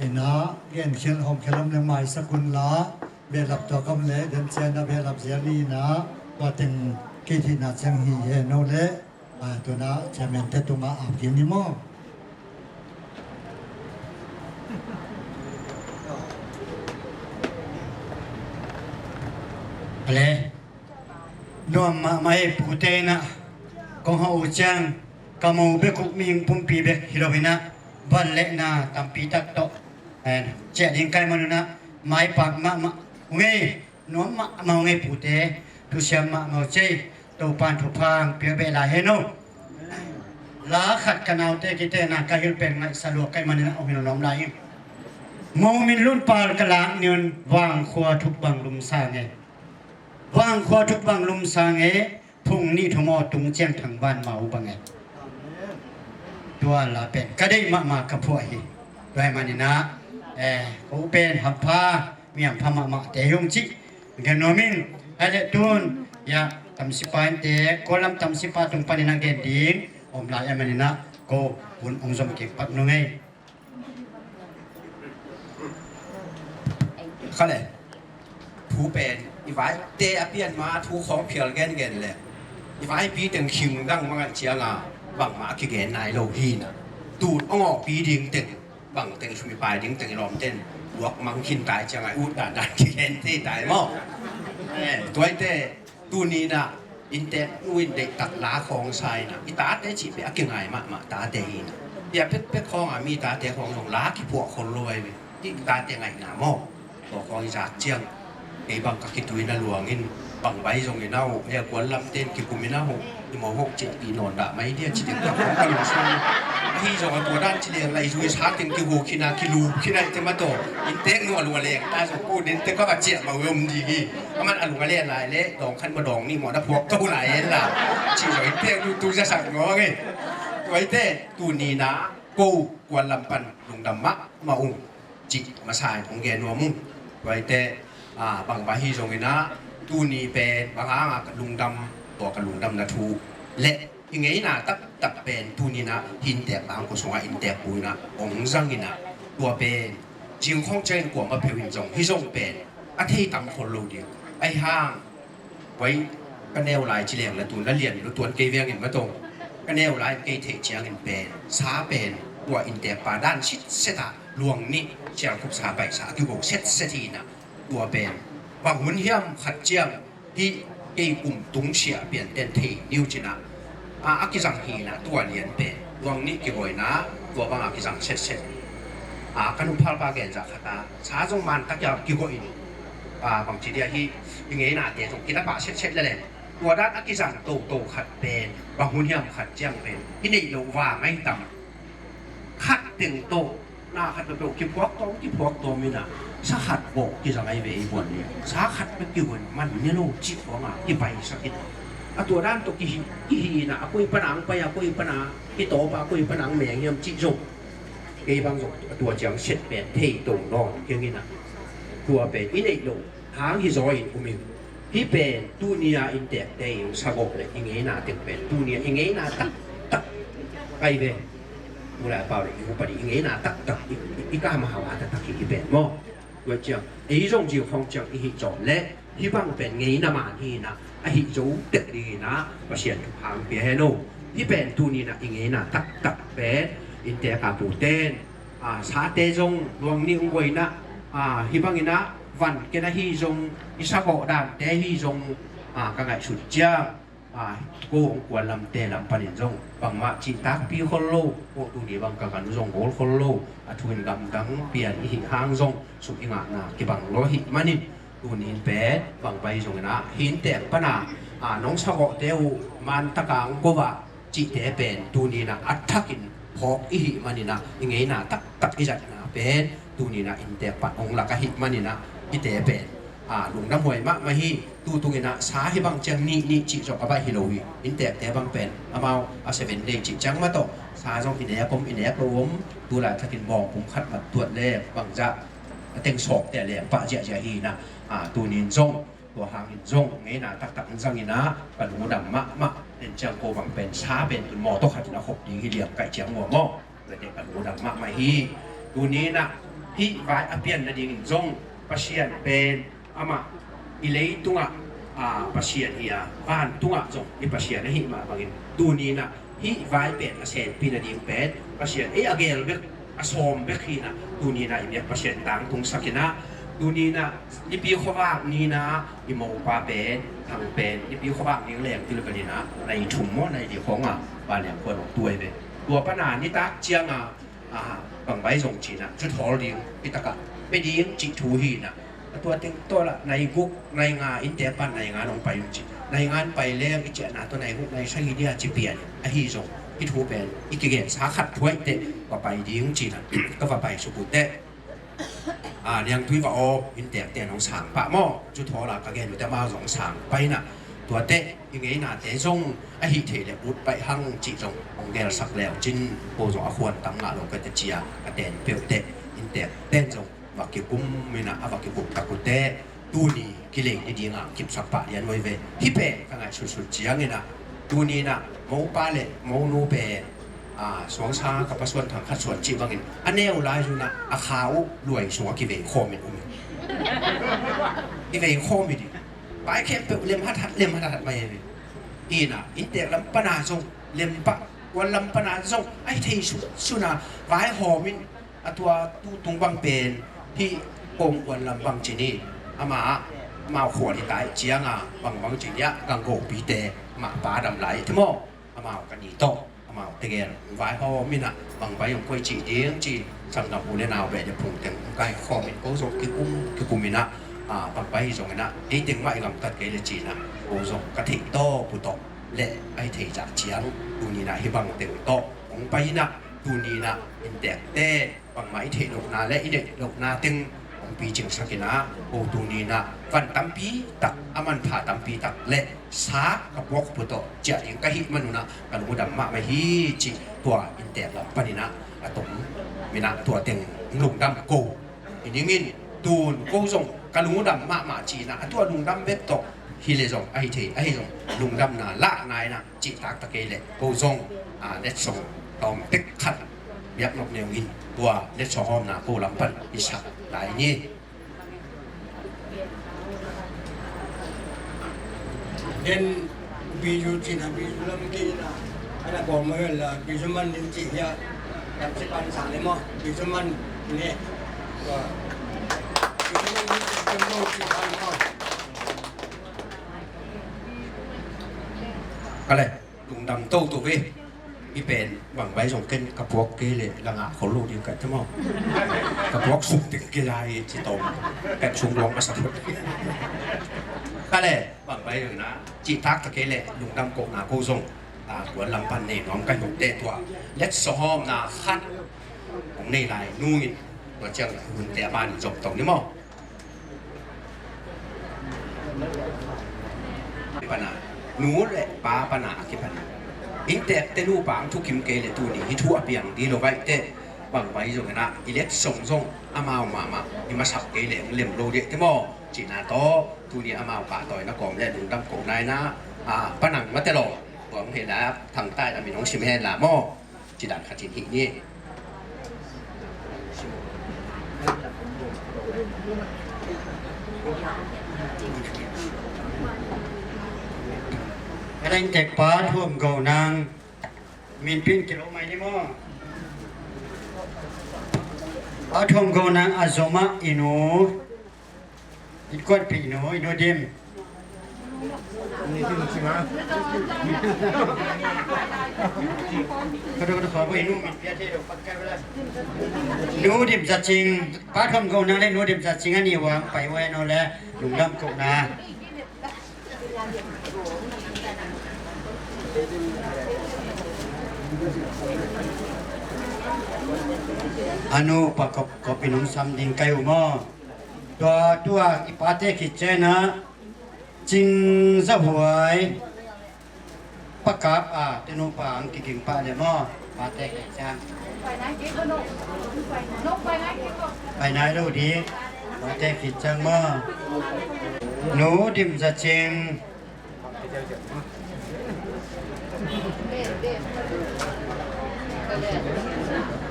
Ina gen khial hom khial om leng mai sakun la. Belap tua kam le, den chian na belap zel ni na, tua teng kei thi na chiang hi he no le, a, tua na chairman te tunga ap kin ni mo. Ale, nuam ma, ma e pu te na, kong ha u chiang, ka mo be kuk ming pumpi be hi lo hi na, van le na, tampi tak to, eh, chia ding kai manu na, mai pak ma, ma, nge, Nuam mahmah nge pu te, thusiam mahmah chei, Topan thupha piak be lai hen o. La khat ka nau te kite na ka hil pen ngai sa lua kai man na o hin lom lai. Mo min lun pal ka lak niun vang khua thuk bang lum sa nge. Vang khua thuk bang lum sa nge, phung ni thu mo tung chiang thang van mau bang nge. ຕົວລະເປັນກະໄດ້ມະມາກະພວກເຮ ດ້ວຍມານີ້ນະ ເອ ໂອເປັນຮັບພາ ມຽມພະມະມະແຕ່ຍົງຈິ ແກນໂນມິນ ອາເດຕູນ ຍາ ຕຳຊິປານເຕ ໂກລຳຕຳຊິປາຕຸງປານິນະແກນດີ ອອມລາຍອາມານິນະ ໂກ ບຸນອົງສົມເກັບປັກນຸງເອ ຄະແລ ຜູ້ເປັນອີຫວາຍ ແຕ່ອາປ່ຽນມາ ທຸກຂອງພຽລແກນແກນແລ ອີຫວາຍປີເຕັງຄິງດັງມາກັນເຊຍລາ ບັງມາກິແກນນາຍໂລຮີນະ ຕູດອອງອອກປີດິງເຕັງ ບັງເຕັງຊຸຍປາຍດິງເຕັງລອມເຕັນ ບວກມັງຄິນຕາຍຈຽງໄອອູດດານດານກິແກນເຕຕາຍໝໍ ເອີ ຕົວໄອແຕ່ ຕູນີນະ ອິນແຕກອຸ້ຍເດັກຕັກລາຂອງຊາຍນະ ອີຕາແຕ່ຈິເປອາກິງາຍມະມະຕາແຕ່ອີນະ ເປຍເປັກເປັກຂອງອາມີຕາແຕ່ຂອງລົງລາກິພວກຄົນລວຍເວ ອີຕາແຕ່ໄງນະໝໍ ບໍ່ຄອຍຈາກຈຽງ ເອບັງກະກິຕຸຍນະຫຼວງອິນ ບັງໄບຊົງອີນາວ ເອກວນລຳເຕັນກິກຸມິນາໂຮ ອີໝໍຫົກເຈັດປີນອນດະໄມເດຍຈິເຕັກຕະຂອງກະລຸງຊາຍ ອາຮີຈອງອາຕົວດ້ານຈິເລງໄລຊຸຍຊາເຕັງກິໂຮຄິນາກິລູ ຄິນາເຕມະໂຕ ອິນເຕັກນົວລົງອາແລງ ຕາສົງປູເດັນເຕັກກະບາຈຽມາເວີມດີ ອາມັນອາລຸງອາແລນຫຼາຍເລ ດອງຄັນບໍ່ດອງນີ້ໝໍນະພວກໂຕຫຼາຍເຫັນລະ ຊິສອຍເຕກດູຕູຈະສັກງໍເງ ໄວແຕ່ຕູນີນາ ໂກ ກວນລຳປັນ ລຸງດຳມະ ມາອຸງ ຈິ ມາຊາຍ ອົງແກນົວມຸງ ໄວແຕ່ ອາ ບັງບາຮີຊົງເອນາ ຕູນີແປນ ບັງອາງາ ກະລຸງດຳ ບອກກະລຸງດຳນາທູ ແລະ ອີເງຍນາຕັກ ຕັກແປນ ຕູນີນາ ຫີນແຕກບາງກົດສົງອາ ຫີນແຕກປຸຍນາ ອົງຈັງອີນາ ຕົວແປນ ຈິງຂອງເຈນກວມມາເພວຫິນຈົງ ຮີຊົງແປນ ອາເທຕຳຄົນໂລດີ ໄອຮ່າງ ໄວ້ ກະແນວລາຍຈິແລງລະຕູນລະລຽນລະຕວນເກວຽງເຫັນມາຕົງ ກະແນວລາຍເກເທຈຽງເຫັນແປນ ຊາແປນ ຕົວອິນແຕກປາດ້ານຊິດເສດຕາ ລວງນິ ເຊວຄຸບຊາໄປສາກິໂກເຊັດເສທີນະ ຕົວແປນ ບັງຫຸນຫ້ຽມຂັດຈຽງ ທີ່ເກກຸມຕຸງເຊຍປ່ຽນແຕ່ນເທນິວຈິນະ ອາ ອາກິສັງຮີນະ ຕົວລຽນແປນ ລວງນິກິໂກຍນະ ຕົວບັງອາກິສັງເຊັດເຊັດ ອາ ກະນຸພາລປາແກນຈາຄາຕາ ຊາຈົງມານຕັກຍາວກິໂກຍ ອາ ບັງຈີເດຍຮີ ອີເງຍນາເຕຈົງກິນະປາເຊັດເຊັດແລແລ ຕົວດ້ານອາກິສັງໂຕໂຕຂັດແປນ ບັງຫຸນຫ້ຽມຂັດຈຽງແປນ ອີເນໂລວາໄມ້ຕຳ ຂັດເຕັງໂຕ ນາຂັດໂຕໂຕ ກິພວກໂຕ ກິພວກໂຕມິນະ ສະຂັດໂບ ກິສະໄລເວອີບວນເນ ສາຂັດເປັກກິຫວນ ມັນເນໂລຈິໂອງາ ກິໄປສະກິດ ອາຕົວດ້ານໂຕ ກິຮີ ກິຮີນະ ອາກຸຍປະນາງໄປ ອາກຸຍປະນາ ກິໂຕປາ ອາກຸຍປະນາງແມງຍາມຈິຈົງ ເກບັງຈົງ ອາຕົວຈຽງເຊັດແປນ ເທໂຕນອນ ເກງນີ້ນະ ຕົວເປັນອີເນໂລ ຫາງຮີຈອຍອຸມິງ ຮີແປນ ຕູເນຍ ອິນແຕກເຕ ສະໂກ ແລະ ອີເງຍນາເຕັງແປນ ຕູເນຍ ອີເງຍນາຕັກ ຕັກ ໄປເວ ມູລາປາວເດ ອີຮູປະດີ ອີເງຍນາຕັກ ຕັກ ອີ ອີກາມະຫາວາ ຕັກ ຕັກ ອີແປນ ໝໍ ດວຍຈຽງ ເອຊົງຈິວຂອງຈຽງ ອີຫິຈອນ ແລະ ຮີບັງແປນ ເງຍນາມານ ຮີນະ ອະຫິໂຈ ເຕັກດີນະ ປະຊຽນທຸກຫາງເປຍເຮໂນ ຮີແປນ ຕູນີນະ ອີເງຍນາຕັກ ຕັກ ແປນ ອິນແຕກາປູເຕນ ອາ ຊາເຕຈົງ ລວງນິອຸງໂກຍນະ ອາ ຮີບັງອີນະ ວັນເກນະຮີຈົງ ອິສະໂກດານເຕຮີຈົງ ອາ ກະໄງໄກສຸດຈຽງ ອາ ໂກອງກວນລຳເຕລຳປະນິນຈົງ ບັງມະຈິຕາກປີຄົນໂລ ໂອຕູນີບັງກະກັນຈົງໂອລຄົນໂລ ອາທຸນກຳດັງປຽນ ອີຫິຫາງຈົງ ສຸກອີງານາ ກິບັງໂລຫິມະນິນ ຕູນີນແປ ບັງໄປຈົງນະ ຫີນແຕກປະນາ ອາ ໜອງສະເກາະເຕວ ມານຕະກາງໂກວາ ຈິເຕແປນ ຕູນີນະ ອັດທະກິນ ພອກ ອີຫິມະນິນະ ອີເງຍນາຕັກ ຕັກ ອີຈັດນາເປນ ຕູນີນະ ອິນແຕກປະອົງລະກະຫິມະນິນະ ອີເຕແປນ ອາ ລຸງນ້ຳຫ້ວຍມະມະຮີ ຕູຕຸງເອນະ ສາຫິບັງຈຽງ ນິ ນິ ຈິ ຈອກ ອະບະ ຫິໂລຫິ ອິນແຕກແຕບັງແປນ ອະມາວ ອາເຊເວັນເດ ຈິ ຈັງມະໂຕ ສາ ຈອງ ອີແນກອມ ອີແນກໂລອມ ຕູລາທະກິນບອງ ປຸມຂັດ ມັດຕວດແລບ ບັງຈະ ອາເຕັງສອກ ແຕແລ ປະ ຈະ ຈະ ຮີນະ ອາ ຕູນີນຈົງ ຕົວຫາງຫີນຈົງ ເງຍໜ້າຕັກຕັກ ຈັງອີນາ ກະໜູດຳມະມະ ເປັນຈຽງໂກບັງເປັນຊາ ເປັນຕຸນໝໍ ຕົກຫາກິນອາຄົບດີ ຮີລຽງໄກ່ຈຽງງົວໝໍ ເກີດເດັກກະໜູດຳມະມະຮີ ຕູນີນະ ຮີວາຍອາປ່ຽນນະດີງຫີນຈົງ ປະຊຽນເປັນອະມະ ອີເລຍຕຸງອະ ອາ ປະຊຽນເຮຍ ວານຕຸງອະຈົງ ອີປະຊຽນນະຫິມະບັງອິນ ຕູນີນະ ຮີວາຍເປັນອາແສນປີນະດີງເປັນ ປະຊຽນເອອາເກລເບັກ ອາຊອມເບັກຮີນະ ຕູນີນະ ອີເມຍ ປະຊຽນຕາງຕຸງສະກິນະ ຕູນີນະ ນິປີຂວາງນີນາ ອີໂມປາເປນ ທັງເປນ ນິປີຂວາງນີແຫຼງຕິລະກະນີນາ ໃນທຸມມໍໃນດີຂອງອາ ບາແຫຼງຄວນອອກຕົວເວ ຕົວປະນານິຕາກຈຽງອາ ອາ ບັງໄບສົງຈີນາ ຈຸດໂທລີງ ປິຕະກະ ເປດີງຈິທູຮີນາ ຕົວເຕັງຕົວລະ ໃນກຸກ ໃນງາ ອິນແຕປານ ໃນງານອງໄປຈຸ ໃນງານໄປແລງ ອິຈະນາ ຕົວໃນກຸກ ໃນຊະຮີເດຍຈິປຽນ ອະຮີສົງ ອິທູເປນ ອິກິເກນ ສາຂັດພວຍເຕ ວ່າໄປດີງຈີນາ ກະວ່າໄປສຸກຸເຕ ອາ ລຽງທຸຍວ່າອອກ ອິນແຕກແຕ່ໜອງສາງປະໝໍ້ ຈຸໂທລາກະແກນ ແຕ່ມາໜອງສາງໄປນະ ຕົວເຕະ ອີເງຍໜ້າເຕະຊົງ ອະຫິເທເລອຸດໄປຫັງຈິຈົງ ອົງແກລສັກແລ້ວຈິນ ໂກຈົງອະຄວນຕຳງາໂລກະຕະເຈຍ ອະແຕນເປວເຕະ ອິນແຕກແຕນຊົງ ວາກິກຸມມິນະ ອະວາກິກຸມຕະກຸເຕ ຕູນີກິເລນິດີງາມ ກິບສັກປະລຽນໄວເວ ຮິເປ ກະງາຍສຸດໆ ຈຽງນີ້ນະ ຕູນີນະ ເມົາປາເລ ເມົານູເປ ອາ ສວງຊາ ກະປະຊວນ ຖັງຂັດສວນ ຈິບັງອິນ ອາແນວລາຍຢູ່ນະ ອາຂາວລວຍ ສວງກິເວໂຄມິນອຸມ ກິເວໂຄມິນ ປາຍແຄມເປວເລັມຫັດຫັດ ເລັມຫັດຫັດໄມ ອີນະ ອິນແຕກລຳປະນາຊົງ ເລັມປະ ກວນລຳປະນາຊົງ ໄອເທຊຸ ຊຸນາ ວາຍຫໍມິນ ອາຕົວຕູຕຸງບັງເປນ ພີໂກງອວນລຳບັງຈີນີ ອາມາ ມາວຂົວທີ່ຕາຍ ເຈຍງາ ບັງບັງຈີນຍະ ກັງໂກປີແຕ ມາປາດຳຫຼາຍ ທະມໍ ອາມາວກະນີໂຕ ອາມາວເຕແກນ ວາຍຫໍມິນະ ບັງໄບອອງກວຍຈີດຽງຈີ ສັງດຳອູເລນາວແບຍະພຸງເຕັງ ກາຍຂໍມິນໂກສົກ ກິກຸມ ກິກຸມມິນະ ອາ ບັງໄບຈົງນະ ອີເຕັງໄມລຳຕັດເກເລຈີນະ ໂກສົກກະທິໂຕປຸໂຕ ແລະ ໄອເທຈາກຈຽງ ຕູນີນະ ຮິບັງເຕັງໂຕ ອົງໄປນະ ຕູນີນະ ອິນແຕກແຕ ບັງໄມເທໂລກນາ ແລະ ອີເດໂລກນາເຕັງ ອົງປີຈິງສະກິນາ ໂອຕູນີນະ ວັນຕຳປີຕັກ ອາມັນພາຕຳປີຕັກ ແລະ ສາກະປວກປຸໂຕ ຈະເອງກະຫິມະນຸນະ ກະລຸງດຳມະມະຮີຈິ ຕົວອິນແຕກລຳປະນິນະ ອາຕົມມິນະ ຕົວເຕັງລຸງດຳໂກ ອິນຍິງອິນ ຕູນໂກຊົງ ກະລຸງດຳມະມະຈີນະ ອາຕົວລຸງດຳເວັບໂຕ ຮີເລຊົງ ອາຫິເທ ອາຫິຊົງ ລຸງດຳນາ ລາກນາຍນະ ຈິຕາກຕະເກເລ ໂກຊົງ ອາ ເລັດຊົງ ຕອມເຕັກຂັດ ວຽກນົກແນວອິນ ຕົວເລັດຊອງຫອມນາໂກລຳປັນ ອິສະ ລາຍນີ້ ເຫັນປີຢູ່ຈີນ ປີຢູ່ລຳກີນະ ອັນນະກອງມາເຮືອນລະ ປີຊຸມມັນນິນຈິເຮຍ ຈຳຊິປັນສັງເລີຍໝໍ ປີຊຸມມັນນີ້ ກະປີຊຸມມັນນິນຈິເປັນໂລກຈີນເນາະ ກະເລີຍ ລຸງດຳໂຕໂຕເວ ອີເປັນບັງໄວສົງເກັນກະພວກເກເລລະງາເຂົາໂລດດຽວກັນຈະມອງ ກະພວກສຸກເຕັກເກລາຍຊິຕອມ ແປບຊຸງລວງມາສະພຸດ ກະແລ ບັງໄວນະ ຈິຕາກຕະເກເລ ລຸງດຳໂກນາໂກຊົງ ຕາກວນລຳພັນເນນອມກະຍົກແຕ່ຕົວ ເລັດສະຫອມນາຄັນ ຂອງເນລາຍນູນ ຕົວເຈີງຮຸນແຕ່ບ້ານຈົບຕົງນີ້ມອງ ປະນາ ໜູ ແລະ ປາປະນາ ອາກິປະນາ ອິນແຕກແຕ່ໜູປາງທຸກຄິມເກ ແລະ ຕູນີ ຮີທົ່ວປຽງ ດີໂລໄວ ແຕ່ບັງໄວ ໂຈງນະ ອີເລັດ ຊົງຊົງ ອາມາວ ມາມາ ອີມາສັບເກ ແລະ ເລັມໂລເດ ແຕ່ໝໍ ຈີນາໂຕ ຕູນີ ອາມາວ ປາຕອຍ ນະກອມ ແລະ ລຸງດຳໂກ ນາຍນາ ອາ ປະນັງ ມາແຕ່ຫຼອງ ຫວງເຮລາ ທາງໃຕ້ ອາມິນອງ ຊິມແຮນລາ ໝໍ ຈີດານ ຄາຈິນ ຫິ ນີ້. ກະໄດ້ແຈກປາຖ້ວມເກົານາງ ມິນປິນກິໂລໄມນີ້ໝໍ ປາຖ້ວມເກົານາງ ອາໂຊມະ ອີໂນ ອີກວນປີໂນ ອີໂນດິມ ນູດິມສະຈິງ ປາທອມໂກນາ ແລະ ນູດິມສະຈິງ ອັນນີ້ວາງໄປໄວ້ໂນ ແລະ ລຸງດຳໂກນາ ອານູປະກອບ ກອບປີໜຸ່ມຊຳດິງໄກອຸໝໍ. ຕົວ ຕົວ ອີປາເຕຄິດເຈນະ ຈິງສະຫວາຍ ປະກາບອາ ເຕນູປາ ອັງກິກິງປະເລມໍ ປາເຕຄິດຈັງ ໄປນາຍໂລດີ ປາເຕຄິດຈັງໝໍ ໜູດິມສະຈິງ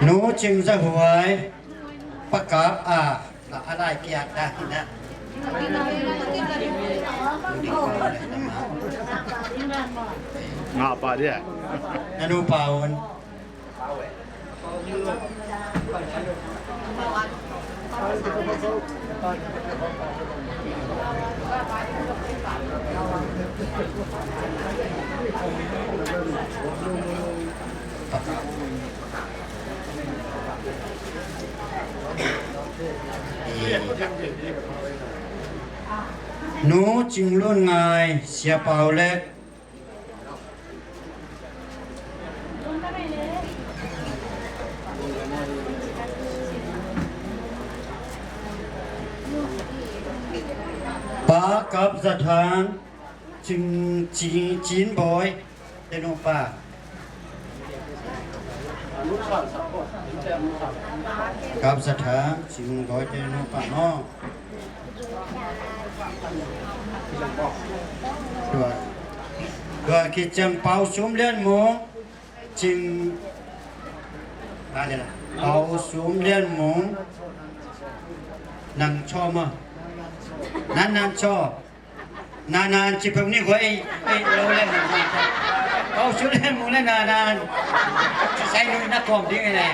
ໜູຈິງສະຫວາຍ ປະກາບອາ ລະອາລາຍກິອາດານະ ງາປາເດ ອະນຸປາວົນ ໜູຈິງລຸນງາຍ ເສຍເປົ່າເລັກ ປາກັບສະຖານ ຈີນ ຈີນ ຈີນບອຍ ເຈໂນປາ ກັບສະຖານຈີນບອຍ ເຈໂນປາເນາະ ຕົວ ຕົວຄິດຈັ່ງເປົາຊຸມລຽນໝູ ຈຶ່ງ ມາເລີຍລະ ເປົາຊຸມລຽນໝູ ນັງຊໍມາ ນັນນັນຊໍ ນານານຊິເພິ່ງນີ້ໂຫຍ ເອີຍ ໂລແລະ ເປົາຊຸມລຽນໝູ ແລະ ນານານ ຊິໃສ່ໜຸ່ຍນັກກອມດິງແລະ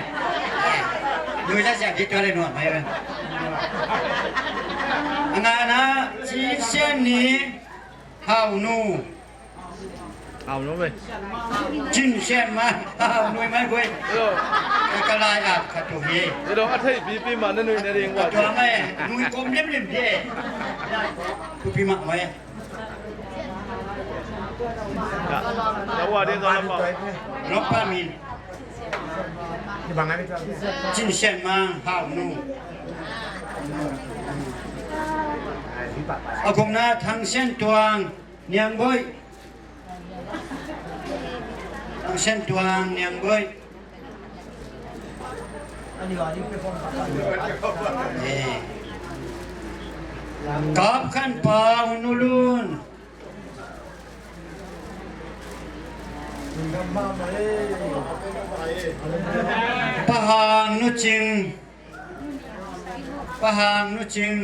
ໜຸ່ຍຈະແຊບດີຕົວເລີຍ ນວດໄປເບິ່ງ ນານາ ຈີນແຊນນີ້ ຫາວໜູ ຫາວໜູເວີຍ ຈິງແຊນມາ ຫາວໜຸຍມາໂກຍ ເອີ ກະລາຍອາບຂະໂຕເຮ ເດີ ອາໄທປີປີມານະໜຸຍນະເດງວ່າ ຕົວແມ່ໜຸຍກົມເຫຼັ້ມໆເດ ຜູ້ປີມາໄວ້ ກະ ກະວ່າເດ ຕອນນັ້ນ ລອງປາມິນ ຈິງແຊນມາ ຫາວໜູ ອາກົງນາ ທັງແຊນຕວງ ນຽງເບີຍ ທັງແຊນຕວງ ນຽງເບີຍ ເອີ ກັບຂັນປາວ ໜູລຸນ ປະຫາງ ໜູຈິງ ປະຫາງ ໜູຈິງ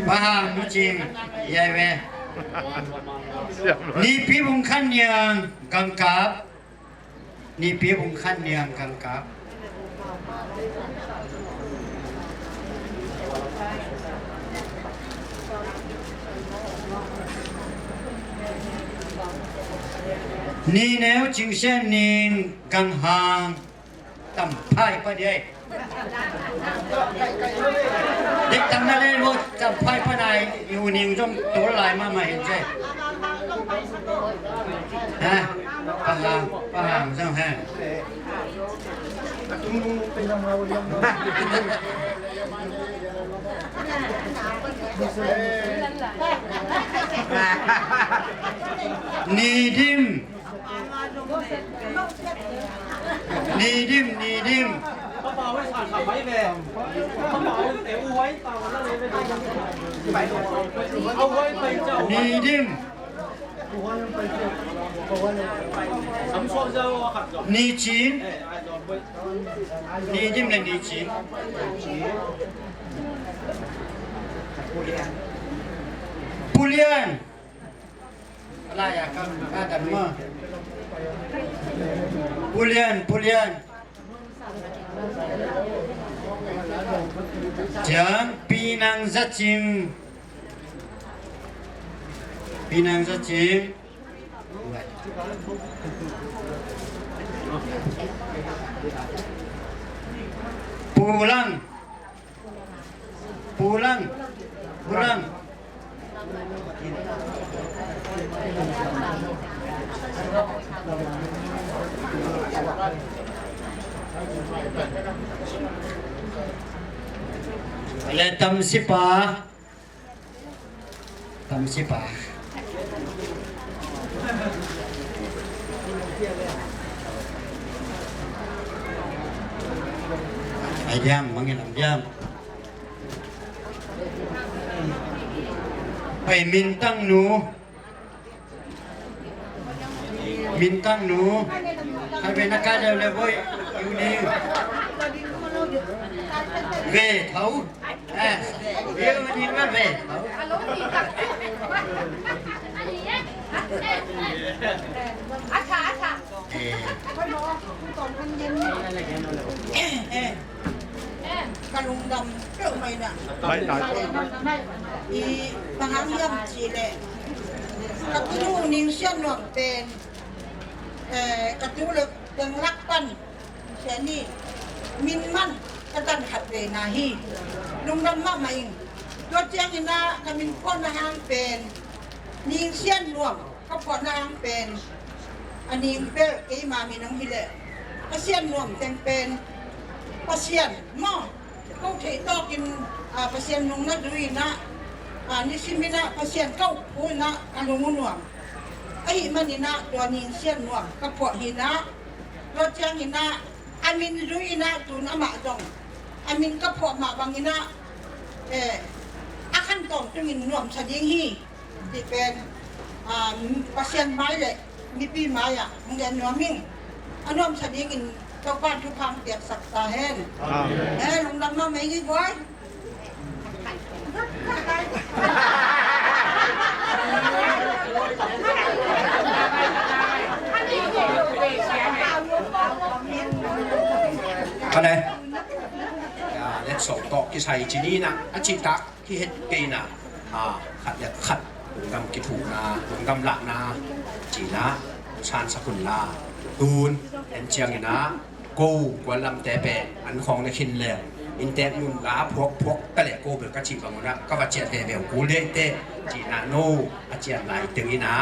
ປະຫາງ ໜູຈິງ ຍາຍແວ ນີປີບຸງຄັນຍາງ ກັງກາບ ນີປີບຸງຄັນຍາງ ກັງກາບ ນີແນວຈິງແຊນນິງ ກັງຫາງ ຕຳພາຍປະເດຍ ເດັກຕຳນາເລນໂວດ ຈຳໄພປານາຍ ຢູ່ນິວຈົ່ງໂຕຫຼາຍມາ ມາເຫັນເຈ ຮະ ປະຫາງ ປະຫາງຈັ່ງແຮງ ນີດິມ ນີດິມ ນີດິມ ນີດິມ ນີຈີນ ນີດິມ ແລະ ນີຈີນ ປູລຽນ ລາຍອາການ ອາການເມືອ ປູລຽນ ປູລຽນ ຈາງ ປີນັງ ຊະຈິງ ປີນັງ ຊະຈິງ ປູລັງ ປູລັງ ປູລັງ ແລະ ຕຳຊິປາ. ຕຳຊິປາ ໄປຢ້າມ ມັງເຫັນລຳຢ້າມ ໄປມິນຕັງໜູ ມິນຕັງໜູ ໃຫ້ເປັນອາກາດແລ້ວເວີຍ ຢູ່ນີ້ ເວເທົາ ເອີ ຢູ່ນີ້ມັນເວເທົາ ເອີ ກະລຸງດຳເຈົ້າໄໝນະ ໄປຕາຍ ອີ ປະຫາງຢ້ຳຈີແລະ ກະຕູນິງຊຽນນວງເປັນ ເອີ ກະຕູເລິກເບິ່ງລັກປັນ ແຊນນີ້ ມິນມັນ ກະຕັນຂັດເວນາຮີ ລຸງດຳມາໃໝ ຕົວຈຽງອີນາ ກະມິນຄອນນະຫາງເປັນ ນິງຊຽນນວງ ກະພອນນະຫາງເປັນ ອານິງເບລ ເກມາມີນອງຮີແລ ປະຊຽນນວມແຕ່ງເປັນ ປະຊຽນໝໍ ເຂົາເທຕໍ່ກິນ ອາ ປະຊຽນນຸງນະດຸຍນະ ອາ ນິຊິມິນະ ປະຊຽນເກົາພູນະ ກະລຸງນວມ ອະຫິມະນິນະ ຕົວນິງຊຽນນວມ ກະພວກຫິນະ ໂລຈຽງຫິນະ ອາມິນດຸຍນະ ຕູນອະມະດົງ ອາມິນກະພວກມະວັງຫິນະ ເອ ອາຄັນຕອງຕຸງຫິນນວມສະດິງຫີ ທີ່ເປັນ ອາ ປະຊຽນໄມ້ແຫຼະ ມີປີໄມ້ອະ ມັນແດນນວມມິງ ອານວມສະດິງອິນ ເຈົ້າບ້ານທຸພັງປຽກສັກຕາແຫ້ງ ເອີ ລົງດຳມາໃໝ່ນີ້ບອຍ ປານໃດ ເລັດສອງຕອກທີ່ໃສ່ຈີນີ້ນະ ອາຈິຕະ ທີ່ເຮັດເກນາ ອາ ຂັດແລະຂັດ ລົງດຳກິທູນາ ລົງດຳລະນາ ຈີນາ ສານສະກຸນລາ ຕູນ ແອນຈຽງນາ ໂກ ກວນລຳແຕແປ ອັນຂອງນະເຄັນແລ້ວ ອິນແຕກນຸນລາ ພວກ ພວກກະແລໂກ ເບກະຈີບັງນາ ກະວະຈຽນແດແວວ ກູເດເຕ ຈີນາໂນ ອາຈຽນລາຍເຕັງອີນາ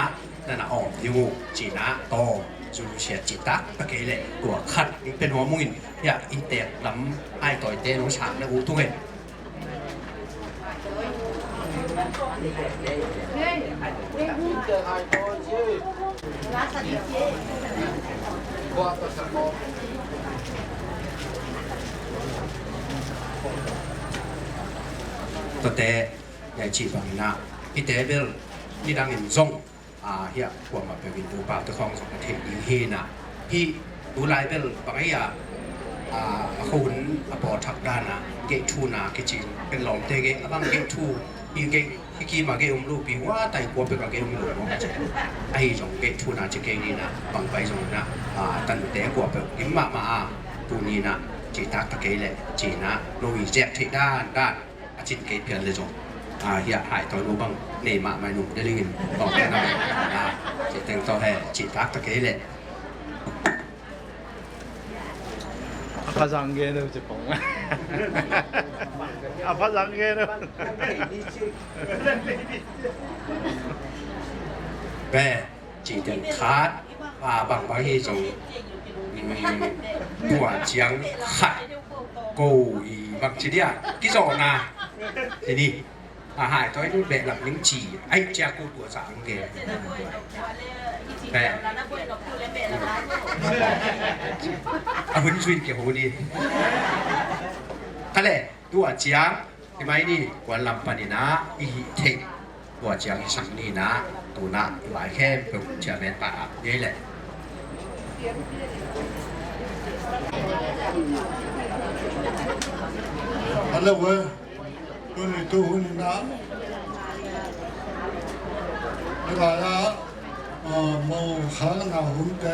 ນານາອອມ ຢູ ຈີນາ ຕອມ ຊູລູເຊຍ ຈີຕາ ຕະເກແລ ຕົວຂັດ ເປັນຫົວມຸງ ຍາ ອິນແຕກລຳ ອ້າຍຕອຍເຕ ໂນຊາ ນາອູ ທຸເກ ໂຕເຕ ຍາຍຈີບາງນາ ອີເຕເບລ ມີດັງອິນຊົງ ອາ ເຮຍ ຄວາມມາເປັນວິນຕູປາວຕະຄອງສອງປະເທດອີເຮນະ ພີ ດູລາຍເບລ ປະໄກຍາ ອາ ອາຄູນ ອາປອທັກດານະ ເກທູນາ ເກຈີນ ເປັນລອງເຕເກ ອາບັງເກທູ ອີເກ ທີ່ກີມາເກອຸມລູປີວ່າໄຕກົວເປັນກາເກອຸມລູເນາະ ໄອຈອງເກທູນາ ຈະເກນີນາ ບັງໄປຈອງນາ ອາ ຕັນແຕກົວເປັນກິມມາມາ ຕູນີນາ ຈີຕາກຕະເກແລ ຈີນາ ໂນວີແຈກເທດານດານ ອາຈິນເກພຽນເລຈອງ ອາ ເຮຍຫາຍຕອນໂນບັງ ເນມາໄມນຸ ເດລິງ ບອກແນນຳ ອາ ເຈແຕງຕໍ່ແຮ ຈີຕາກຕະເກແລ ອາພາສັງເກເນ ຈະປອງ ອາພາສັງເກເນ ແປ ຈີເຕັນຂາດ ອາ ບັງບາຮີຈົງ ຕົວຈຽງຂາດ ໂກອີບັງຈີເດຍ ກິໂຈນາ ທີນີ້ ອາ ຫາຍຕອຍດູແບບຫຼັບຍິງຈີ ໄອຈາກູຕົວສາງເກ ແປ ອາ ຫຶນຊຸຍເກໂຮດີ ຄະແລ ຕົວຈຽງ ທີ່ໄມນີ້ ກວນລຳປານີນາ ອີເທກ ຕົວຈຽງອີສັງນີນາ ຕູນາ ອີວາຍແຄມ ເພິ່ນເຈຍແມນປາເດແລະ ອັນລະເວີ ຕຸນິຕູນິນາ ເວລາລະ ເອີ ໂມຄານາຮຸນແຕ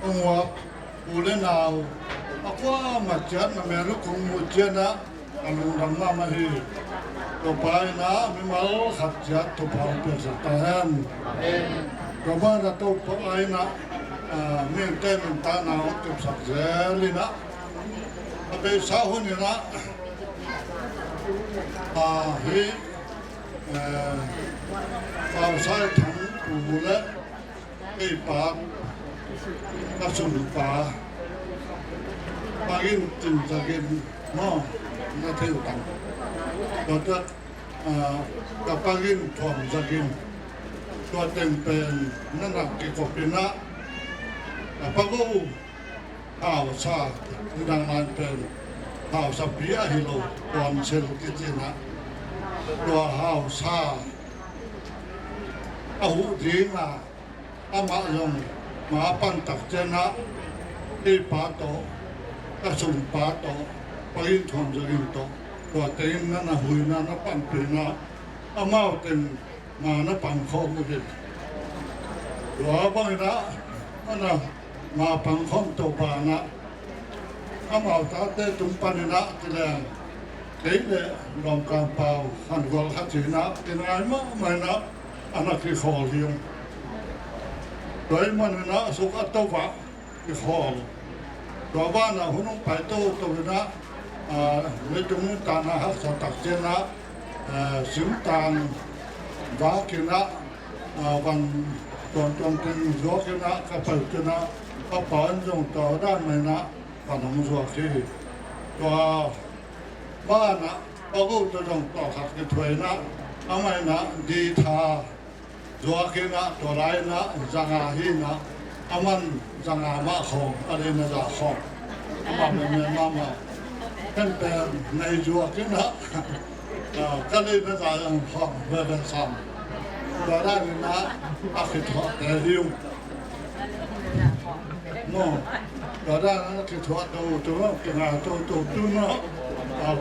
ອົງວະ ປູເລນາວ ອາຄວາມາຈຽນນະແມລຸຄົງໂມຈຽນນະ ອາລຸງດຳມາມະຮີ ໂຕປາຍນະ ມີມາລຄັດຈຽນໂຕປາວເປັນສະຕາແຮມ ໂຕມານະໂຕປາຍນະ ອາ ເມງແຕນຕານາວເກັບສັກແສລີນະ ອາເປສາຮຸນິນະ ອາ ຮີ ເອີ ປາວຊາຍທັງປູແລະ ໄກ່ປາ ກະສຸນປາ ປາກິນຈິນຈະກິນ ມອ ນະເທວຕັງ ກະ ອາ ກະປາກິນທອມຈະກິນ ຕົວເຕັງເປັນ ນະນະກິໂກປິນະ ອາ ປາໂກ ຮາວຊາ ດັ່ງນັ້ນເປັນ ຮາວຊາປີອາຮິໂລ ກອນເຊລກິຈິນະ ຕົວຮາວຊາ ອາຫຸດີນາ ອາມະຍົງ ມາປັນຕັກເຈນະ ອີປາໂຕ ກະສຸນປາໂຕ ປະລິນທອນຈະລິນໂຕ ຕົວເຕັງນະນະຫຸຍນະນະປັນປີນະ ອາມາວເຕັງ ມານະປັງຄອມເກ ຕົວບັງນະ ອານະ ມາປັງຄອມໂຕບານະ ອາມາວຕາເຕຕຸມປານິນະ ຕິແລງ ເຕເລ ລອງກາງປາວ ຫັນກວນຂະຈີນະ ຕິນາຍມະໄມນະ ອານະກິຄໍລິງ ໂດຍມະນະ ສຸກອະຕະວະ ອີຮອງ ດອກບ້ານອາຫຸນຸໄປໂຕໂຕເວນະ ອາ ເວຈຸງຕານາຮັກສະຕັກເຈນະ ອາ ສິມຕາງ ວາກິນະ ອາ ວັນ Tuan tuan ting zua kina ka pai kina ka pan zong tau dan mai na ka nong zua ki. Tua ba na pa gu ta zong tau khat ki tuai na a mai na di tha zua kina tua lai na zanga hi na a man zanga ma khong a le na za khong a ma me me ma ma pen pen nai zua kina. Ka le na za yang khong be be sam. Tua dan na a ki thua te hiu. Mo. Tua dan na ki thua to to ki nga to to tu na.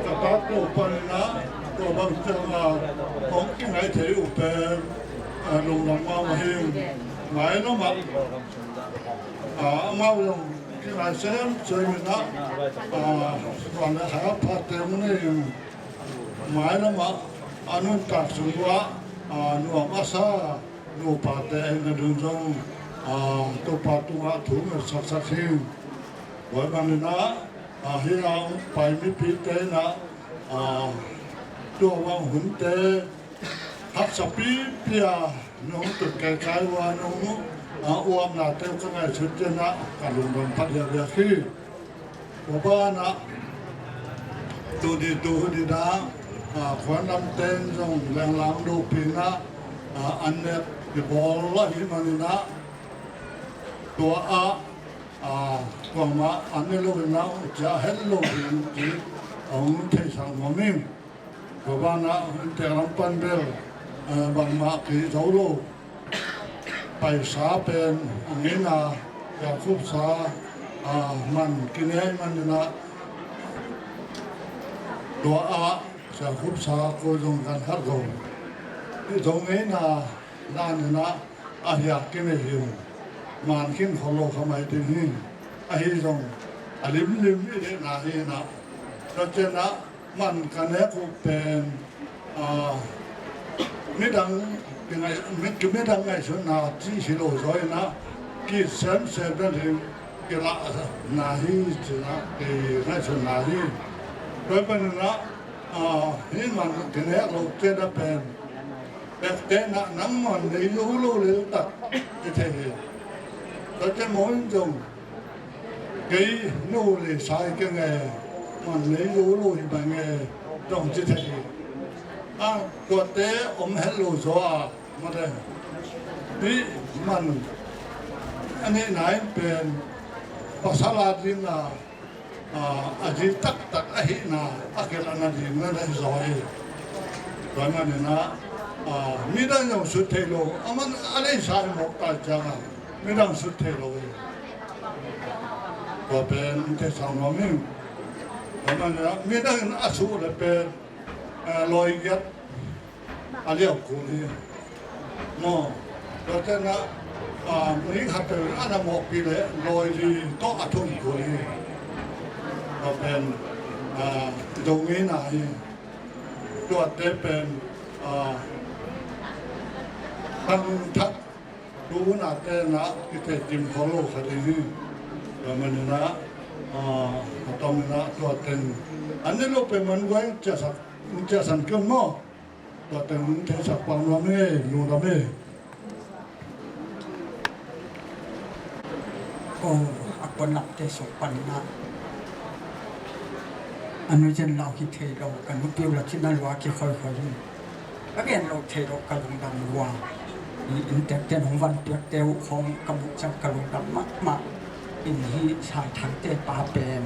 Ka ta to pan na to bang ta ma khong ki ngai te u pen. Lung long ma ma hiu. Mai na ma. A ma long ki ngai sem sem na. A wan na ha pa te mo ne. Mai lama a nun tak sung ua a nuam a sa nupa te na dun zong a Topa tunga thu na sak sak hi. Boi man na a hi a pai mi pi te na a tua wang hun te hak sa pi pia nong tu kai kai wa nong a uam na te ka ngai sut te na ka lung dong pat ya ya hi. Tua bana tu di tu di da a khuan lam ten zong leng lang du pi na a an nek di bol la hi mani na tua a a tua ma an ne lo na u cha hel lo hi ti ong thei sang ma ming. Tua bana inte lam pan bel bangma ki zo lo. Paisa pen a ngeina ya khupsa a man kinei man na tua a ya khupsa ko zong kan hat go. Zong ngeina na na a ya kinei hiu man kin kholo khamai tin hi a hi zong a lim lim i de na hi na. Tua chena man ka nek u pen a midang ki ngai mi ki midang ngai sut na chi si lo zoi na ki sem sem na hi ki la na hi chi na ki ngai sut na hi. Pen pen na a hi man ki nek lo che da pen pek te na nang man nei lo lo le tak te te hi. Tua che mo in zong Kei nu le sai ke nge man nei lu lu hi ba nge dong chi thei. A tua te om het lu zo a ma de. Pi man ani nai pen pasal a ding a a ji tak tak a hi na a ke la na ding na dai zo hi. Tua man na a mi da nyong su thei lo a man a le sai mo ta chang a. Midang sut thei lo. Tua pen te sang lo mi. Tua man la midang a su le pen loi giat a liau ku li. Mo. Tua te na mi khat te a na mo pi le loi li to a thum ku li. Tua pen do ngi na hi. Tua te pen tang thak Tu na te na ki te tim kholo kha de ni. Ka man na a tom na tua ten. An ne lo pe man wai cha sa cha san kyo mo. Tua ten te sa pa no me no da me. Ko a ko na te so pan na. Anu jen lau ki te lo ka nu piu la chi na lo ki khoi khoi. Ka gen lo thei lo ka lungdam lua. I in tek ten hong van piak teu khong ka buk chang ka lungdam ma ma. In hi sai thang te pa pen.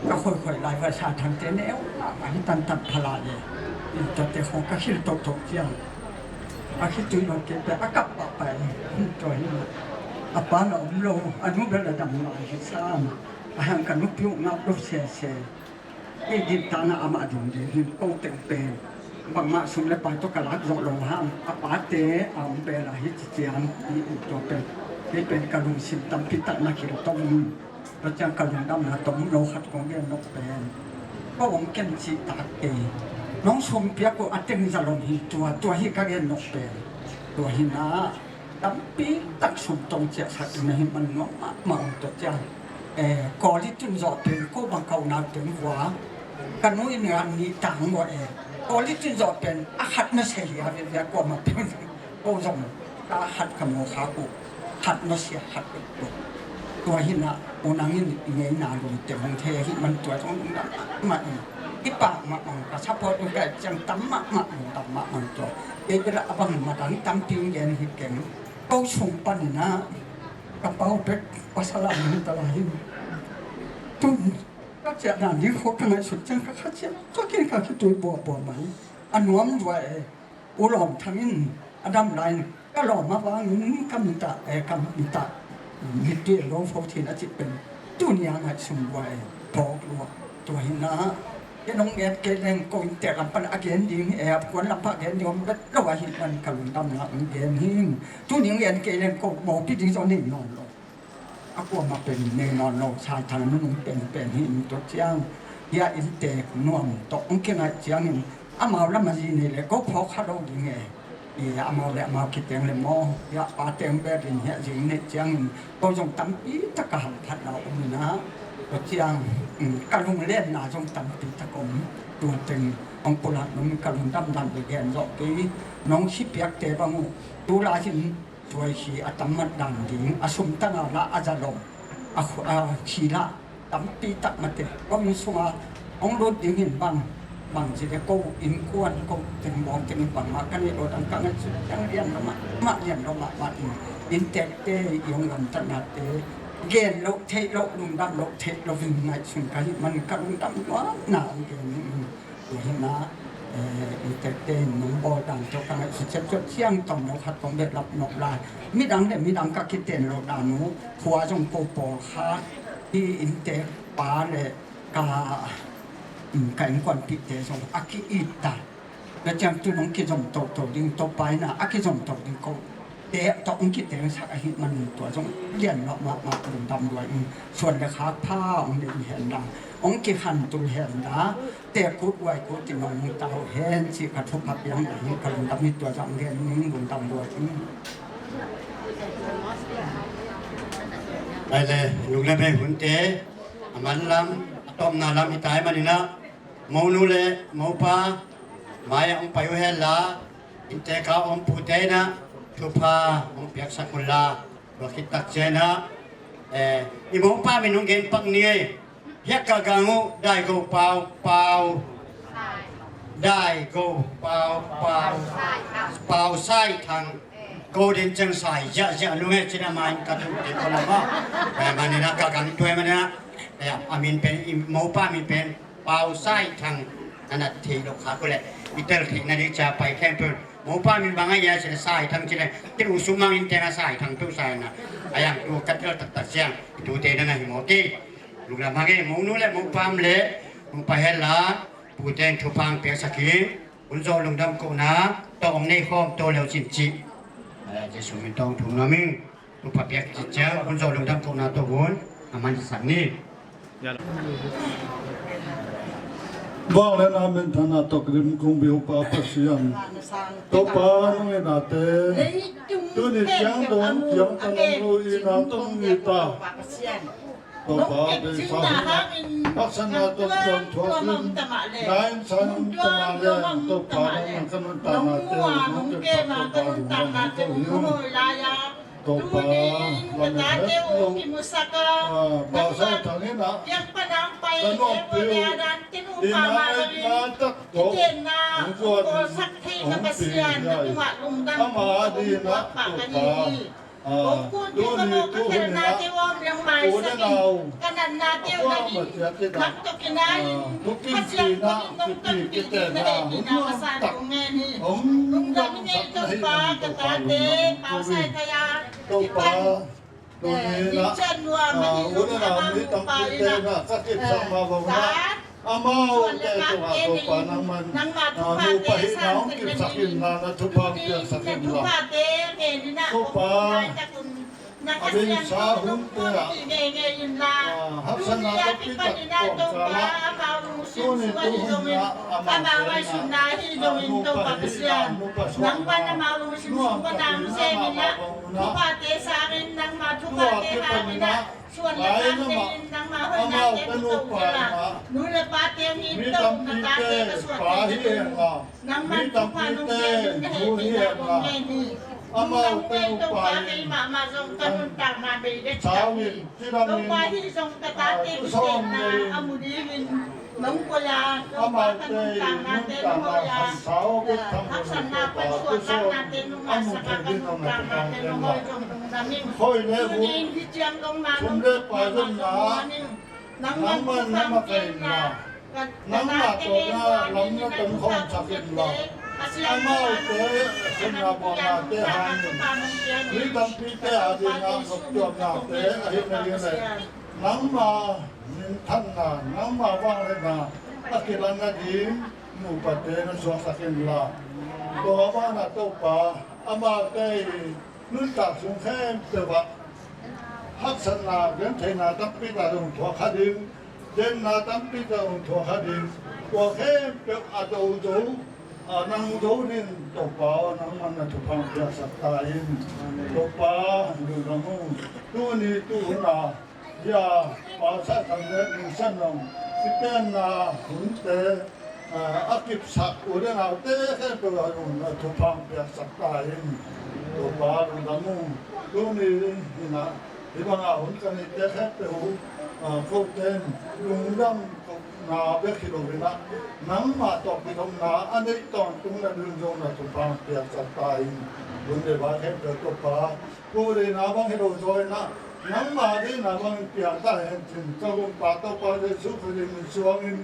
Ka khoi khoi lai va sai thang te neu ma ma hi tan tan phala le. In to te khong ka khil tok tok chiang. A khil tui lo ke pe a kap pa pai. To hi. A pa la um lo. A nu be la dam la hi sam. A hang ka nu piu ngap lo se se. Ei din ta na ama ding ding hin ko teng pen. Bangma sum le pai to ka lak zo lo ham. A pa te a um be la hi chi chiam hi u to pen. Hi pen ka lung sim tam pi tak na ki lo tong. Lo chang ka lung dam na tong lo khat kong gen nok pen. Ko ong ken chi tak ke. Nong sum pia ko a teng za lom hi tua tua hi ka gen nok pen. Tua hi na. Tampi tak sum tong chia sak na hi man ngam ma ma ong to chia. E ko li tun zo pen ko bang kau na pen wa. Ka nu in ngan ni tang wa e. Ko li tun zo pen a khat na se ya ve ya ko ma pen. Ko zong. ກະຫັດຂະໂມຂາກູ ຫັດມາເສຍ ຫັດເປັນໂຕ ຕົວຫີນນະ ໂອນັງຍິນເງຍໜ້າລົງເຕັມຫົງເທ ຫິມັນຕົວຈອງມາອີກ ອີປາກມາອັງກະສະເພາະຢູ່ໃກ້ຈຽງຕຳມະມະລົງຕຳມະມັນຕົວ ເອເວລາອະບັງມາດັງຕຳປິງແກນຫິເກັງ ເກົາສູງປານນີ້ນະ ກະເປົາເປັກປາສະລາມຕະລາຍ ຕຸນ ກະເຈນານດີໂຄກະໄງສຸດຈັງກະຂະເຈນ ກະກິນກະກິນຕຸຍບົວບົວໄໝ ອະນວມດ້ວຍ ອູຫຼອມທາງອິນ ອະດຳລາຍ ກະຫຼໍມາວາງ ກຳຕະ ເອ ກຳຕະ ມິດເດໂລໂຟທີນອາຈິເປັນ ຕູນຍາງໃຫ້ຊຸມໄວ ພອກລວກ ຕົວເຫັນນາ ເກນົງແອດເກແລງໂກນແຕກອຳປັນອາເກນດິງແອບ ຄວນລຳພາເກນຍອມເບັດລະວາຫິດມັນກະລຸນດຳນາເກນຫິງ ຕູນຍາງແອດເກແລງໂກນໝໍພິດິງຊອນນີ້ນອນໂລ ອາກວມມາເປັນແນ່ນອນໂລ ຊາຍທາງນຸ່ງເປັນແປນຫີນຕົວຈຽງ ເຮຍອິນເຕກນວມຕົກເຄງໃຫ້ຈຽງ ອາມາວລະມາຈີເນເລໂກ ພໍຄາໂດດີເງ ອາມາວແລະອາມາວຄິດແຕງເລມໍ ຍະປາແຕງແບບອິນເຮຍຈິງເນຈຽງ ໂກຢົງຕຳປີຕະກະຫັນພັດລາວອົມນາ ຕົວຈຽງ ກະລຸງແລ່ນນາຍົງຕຳປີຕະກົມ ຕົວເຕັງ ອອງປຸລະນຸງກະລຸງດຳດຳແດງດອກປີ ນ້ອງຊິປຽກແຕ່ບາງ ຕຸລາຫິນ ຊ່ວຍຂີ້ອາຕຳມັດດານດີ ອາຊຸມຕະນາລະອາຈາລົມ ອາ ອາ ຂີ້ລະ ຕຳປີຕັກມາເຕ ກໍມີສຸມາ ອອງໂລດດີເຫັນບັງ ບັງຊິໄດ້ໂກອິນກວນ ໂກເຕັງບອງເຕັງບັງມາກະເນໂລດອັງກະເງຍສຸດ ຍັງລຽນລະມະ ມະລຽນລະມະ ມະອິນ ອິນແຕກເຕ ຍອງລຳຕະນາເຕ ເກນໂລເທໂລລຸງດຳໂລເທໂລວິງໃນຊຸມກະຫິມັນກະລຸງດຳວານາເກນ ໂອເຮນາ ເອີ ອີເຕັກເຕນ ໜອງບໍ່ດ່ານ ເຈົ້າກະໄລ ສຸເຈັດຈົດຊຽງ ຕອນນອກຮັດ ຕອງເບັດລັບນອກລາຍ ມີດັງເດ ມີດັງກະກິເຕນ ໂລດານູ ຂົວຈົງໂກໂປຄາ ທີ່ອິນເຕກປາ ແລະ ກະ ອືມ ກະອິນກວນປິເຕ ຊົງອາກິອີຕາ ແລະ ຈຳຕຸນອງກິຈົມໂຕ ໂຕດິງໂຕໄປນາ ອາກິຈົມໂຕດິງໂກ ເຕະຕອກອົງກິແຕງສັກອາຫິມັນຕົວສົງລຽນເນາະ ມາ ມາປຸງດຳດ້ວຍ ອື ສ່ວນລະຄາພາອົງເດນແຮນດາ ອົງກິຫັນຕຸນແຮນດາ ແຕ່ກຸດໄວກຸດຕິນ້ອງເຕົ້າແຮນຊິກະທົບພັບຍັງອາຫິກະລຸງດຳມີຕົວຈັງແຮນຍິງລຸງດຳດ້ວຍ ອື ໄປເລີຍ ລຸງລະເບຫຸນເຕ ອາມັນລຳ ອາຕ້ອມນາລຳອີຕາຍມານີ້ນະ ເມົານູເລ ເມົາປາ ມາຍອອງໄປຫູແຮນລາ ອິນແຕກາອອມປູເຕນະ ທຸພາ ອອງປຽກສະກຸນລາ ວາຄິດຕັກເຈນະ ເອ ອີໂມປາເມນຸງເກນປັກເນຍ ຮຽກກາກາງູ ໄດ້ໂກປາວ ປາວ ໄດ້ໂກປາວ ປາວ ປາວຊາຍທັງ ໂກເດັນຈັ່ງສາຍ ຍະ ຍະ ລຸງເອ ຊິນະມາຍ ກະທຸເຕໂກລະມາ ແປມານີ້ນະ ກາກາງຕົວມານີ້ນະ ແປອາມິນເປັນ ອີໂມປາມິນເປັນ ປາວຊາຍທັງ ອານາເທໂລຄາໂກແລ ອີເຕີເທນາລິຈາໄປແຄມເປີ ໂມປາມິນບາງອາຍາຊິລະຊາຍທັງຈິແລ ເຕັນອຸສຸມາມິນເຕນາຊາຍທັງຕຸຊາຍນະ ອາຍັງຕູກະເຕີຕັກຕະຊຽງ ຕູເຕນານາຫິໂມເກ ລຸກລະມາເກ ໂມນູແລ ໂມປາມເລ ໂມປາເຮລາ ປູເຕນທຸພັງເປຍສະກີ ບຸນໂຈລຸງດຳໂກນາ ຕອງເນຄອມໂຕແລວຈິນຈິ ເອີ ເຈຊູມິນຕອງທຸງນາມິງ ອຸປະປຽກຈິດເຈີ ບຸນໂຈລຸງດຳໂກນາໂຕບຸນ ອາມັນສັກນີ ວາງແລະນາເມັນທະນາຕົກລິມກຸງບິວປາປະຊຽງ ໂຕປານຸຍນາເຕ ຕຸນິຈຽງດົງຈຽງຕະນົງລຸຍນາຕົງນິຕາ ໂຕປາເບຊາ ລັກສະນະຕົນຕົນທົ່ວຂຶ້ນ ນາຍສັນຕະມາແລງ ໂຕປານຳມັນຂະນຸນຕານາເຕວ ໂຕປາ ລະເມດລົງ ປາສາທາງນີ້ນະ ຕະໜອງປິວ ອີນາເອດນາຕັກໂຕ ຫົງກວນ ຫົງປີໃຫຍ່ ອາມາດີນະ ໂຕປາ ອາ ໂຕນີ້ໂຕນີ້ນະ ໂຕນະນາວ ອາ ມາເຈຍເຈດາ ທຸກກິນປີນະ ກິນປີກິນແຕ່ນະ ຫົງນວນຕັກ ຫົງນວນສັກນະຫິ ໂຕປາ ໂຕນີ້ ໂຕປາ ໂຕນີ້ນະ ອາ ໂຕນະນາວ ມີຕຳກິນແຕ່ນະ ກະກິນສະມາວະນະ ອາມາວແຕ່ຕົວໂຕປານາງມັນ ອາ ໜູປາຫິນາວກິນສັກກິນນານະ ທຸພາງເປຍກສັກກິນລາ ໂຕປາ ອາວິນສາຫຸນເປຍ ອາ ຮັກສະນາກະປິຕະກອງສາລະ ໂຕນີ້ໂຕຫຸນນະ ອາມາວເປຍນະ ອາ ໜູປາຫິນາວ ໜູປາສວນນາ ໂຕປາເຕສາເອນນາງມາທຸປາເຕຫາເອນນາງ ສ່ວນລະການເຕນນາງມາຫ້ອຍນາເຕນໂຕເກລາ ໜູລະປາເຕມີໂຕນາຕາເຕກະສວດເຕນາງມາທຸພານຸເຕນເຮນນາງມາເຮນນາ Amau te upa in, sawin, cidam in, a, tusawm in, amau te nuntakna khan sau bek tham hoi Toupa, tusawm, a mu thei ding nang na thupha pia in la. Khoi le hun, sum le pai zonna, nangman na ma kei in la, nangma tawh na lam na ton khawm sak in la. Amau te, sum na bawm na te hang in, mi tampi te a ding a noptuamna te a hina ding le, nangma minthanna, nangma vangliatna a kilanna ding, nu pa te na suak sak in la. Tua ban ah Toupa, amau te nuntak sung khempeuh ah haksatna, gentheina tampi tak hong thuak kha ding, genna tampi tak hong thuak kha ding, tua khempeuh a do zo, a nang zo ding Toupa, nangman na thupha pia sak ta in. Toupa, lungdam u, tuni tu hun a, hia, Pastor Thanglet Ningsanawm, Christian na hun te, a, a kipsak u le nau te khempeuh a hun a thupha pia sak ta in. Toupa lungdam u, tuni hin a, hi bang a hun ka nei te khempeuh u, a, ko ten lungdam ko na bek hi lo in a, nangma tawh kithawmna a nei tawntung na ding zong na thupha pia sak ta in. Hun le ba khempeuh Toupa, ko deina bang hi lo zaw in a, nangma deina bang piang ta hen chin, ka Lalpa Toupa Jesu Khrist min suang in,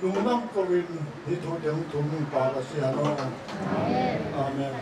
lungdam ko in, hi thu ding thum in Pa Pasian aw. Amen.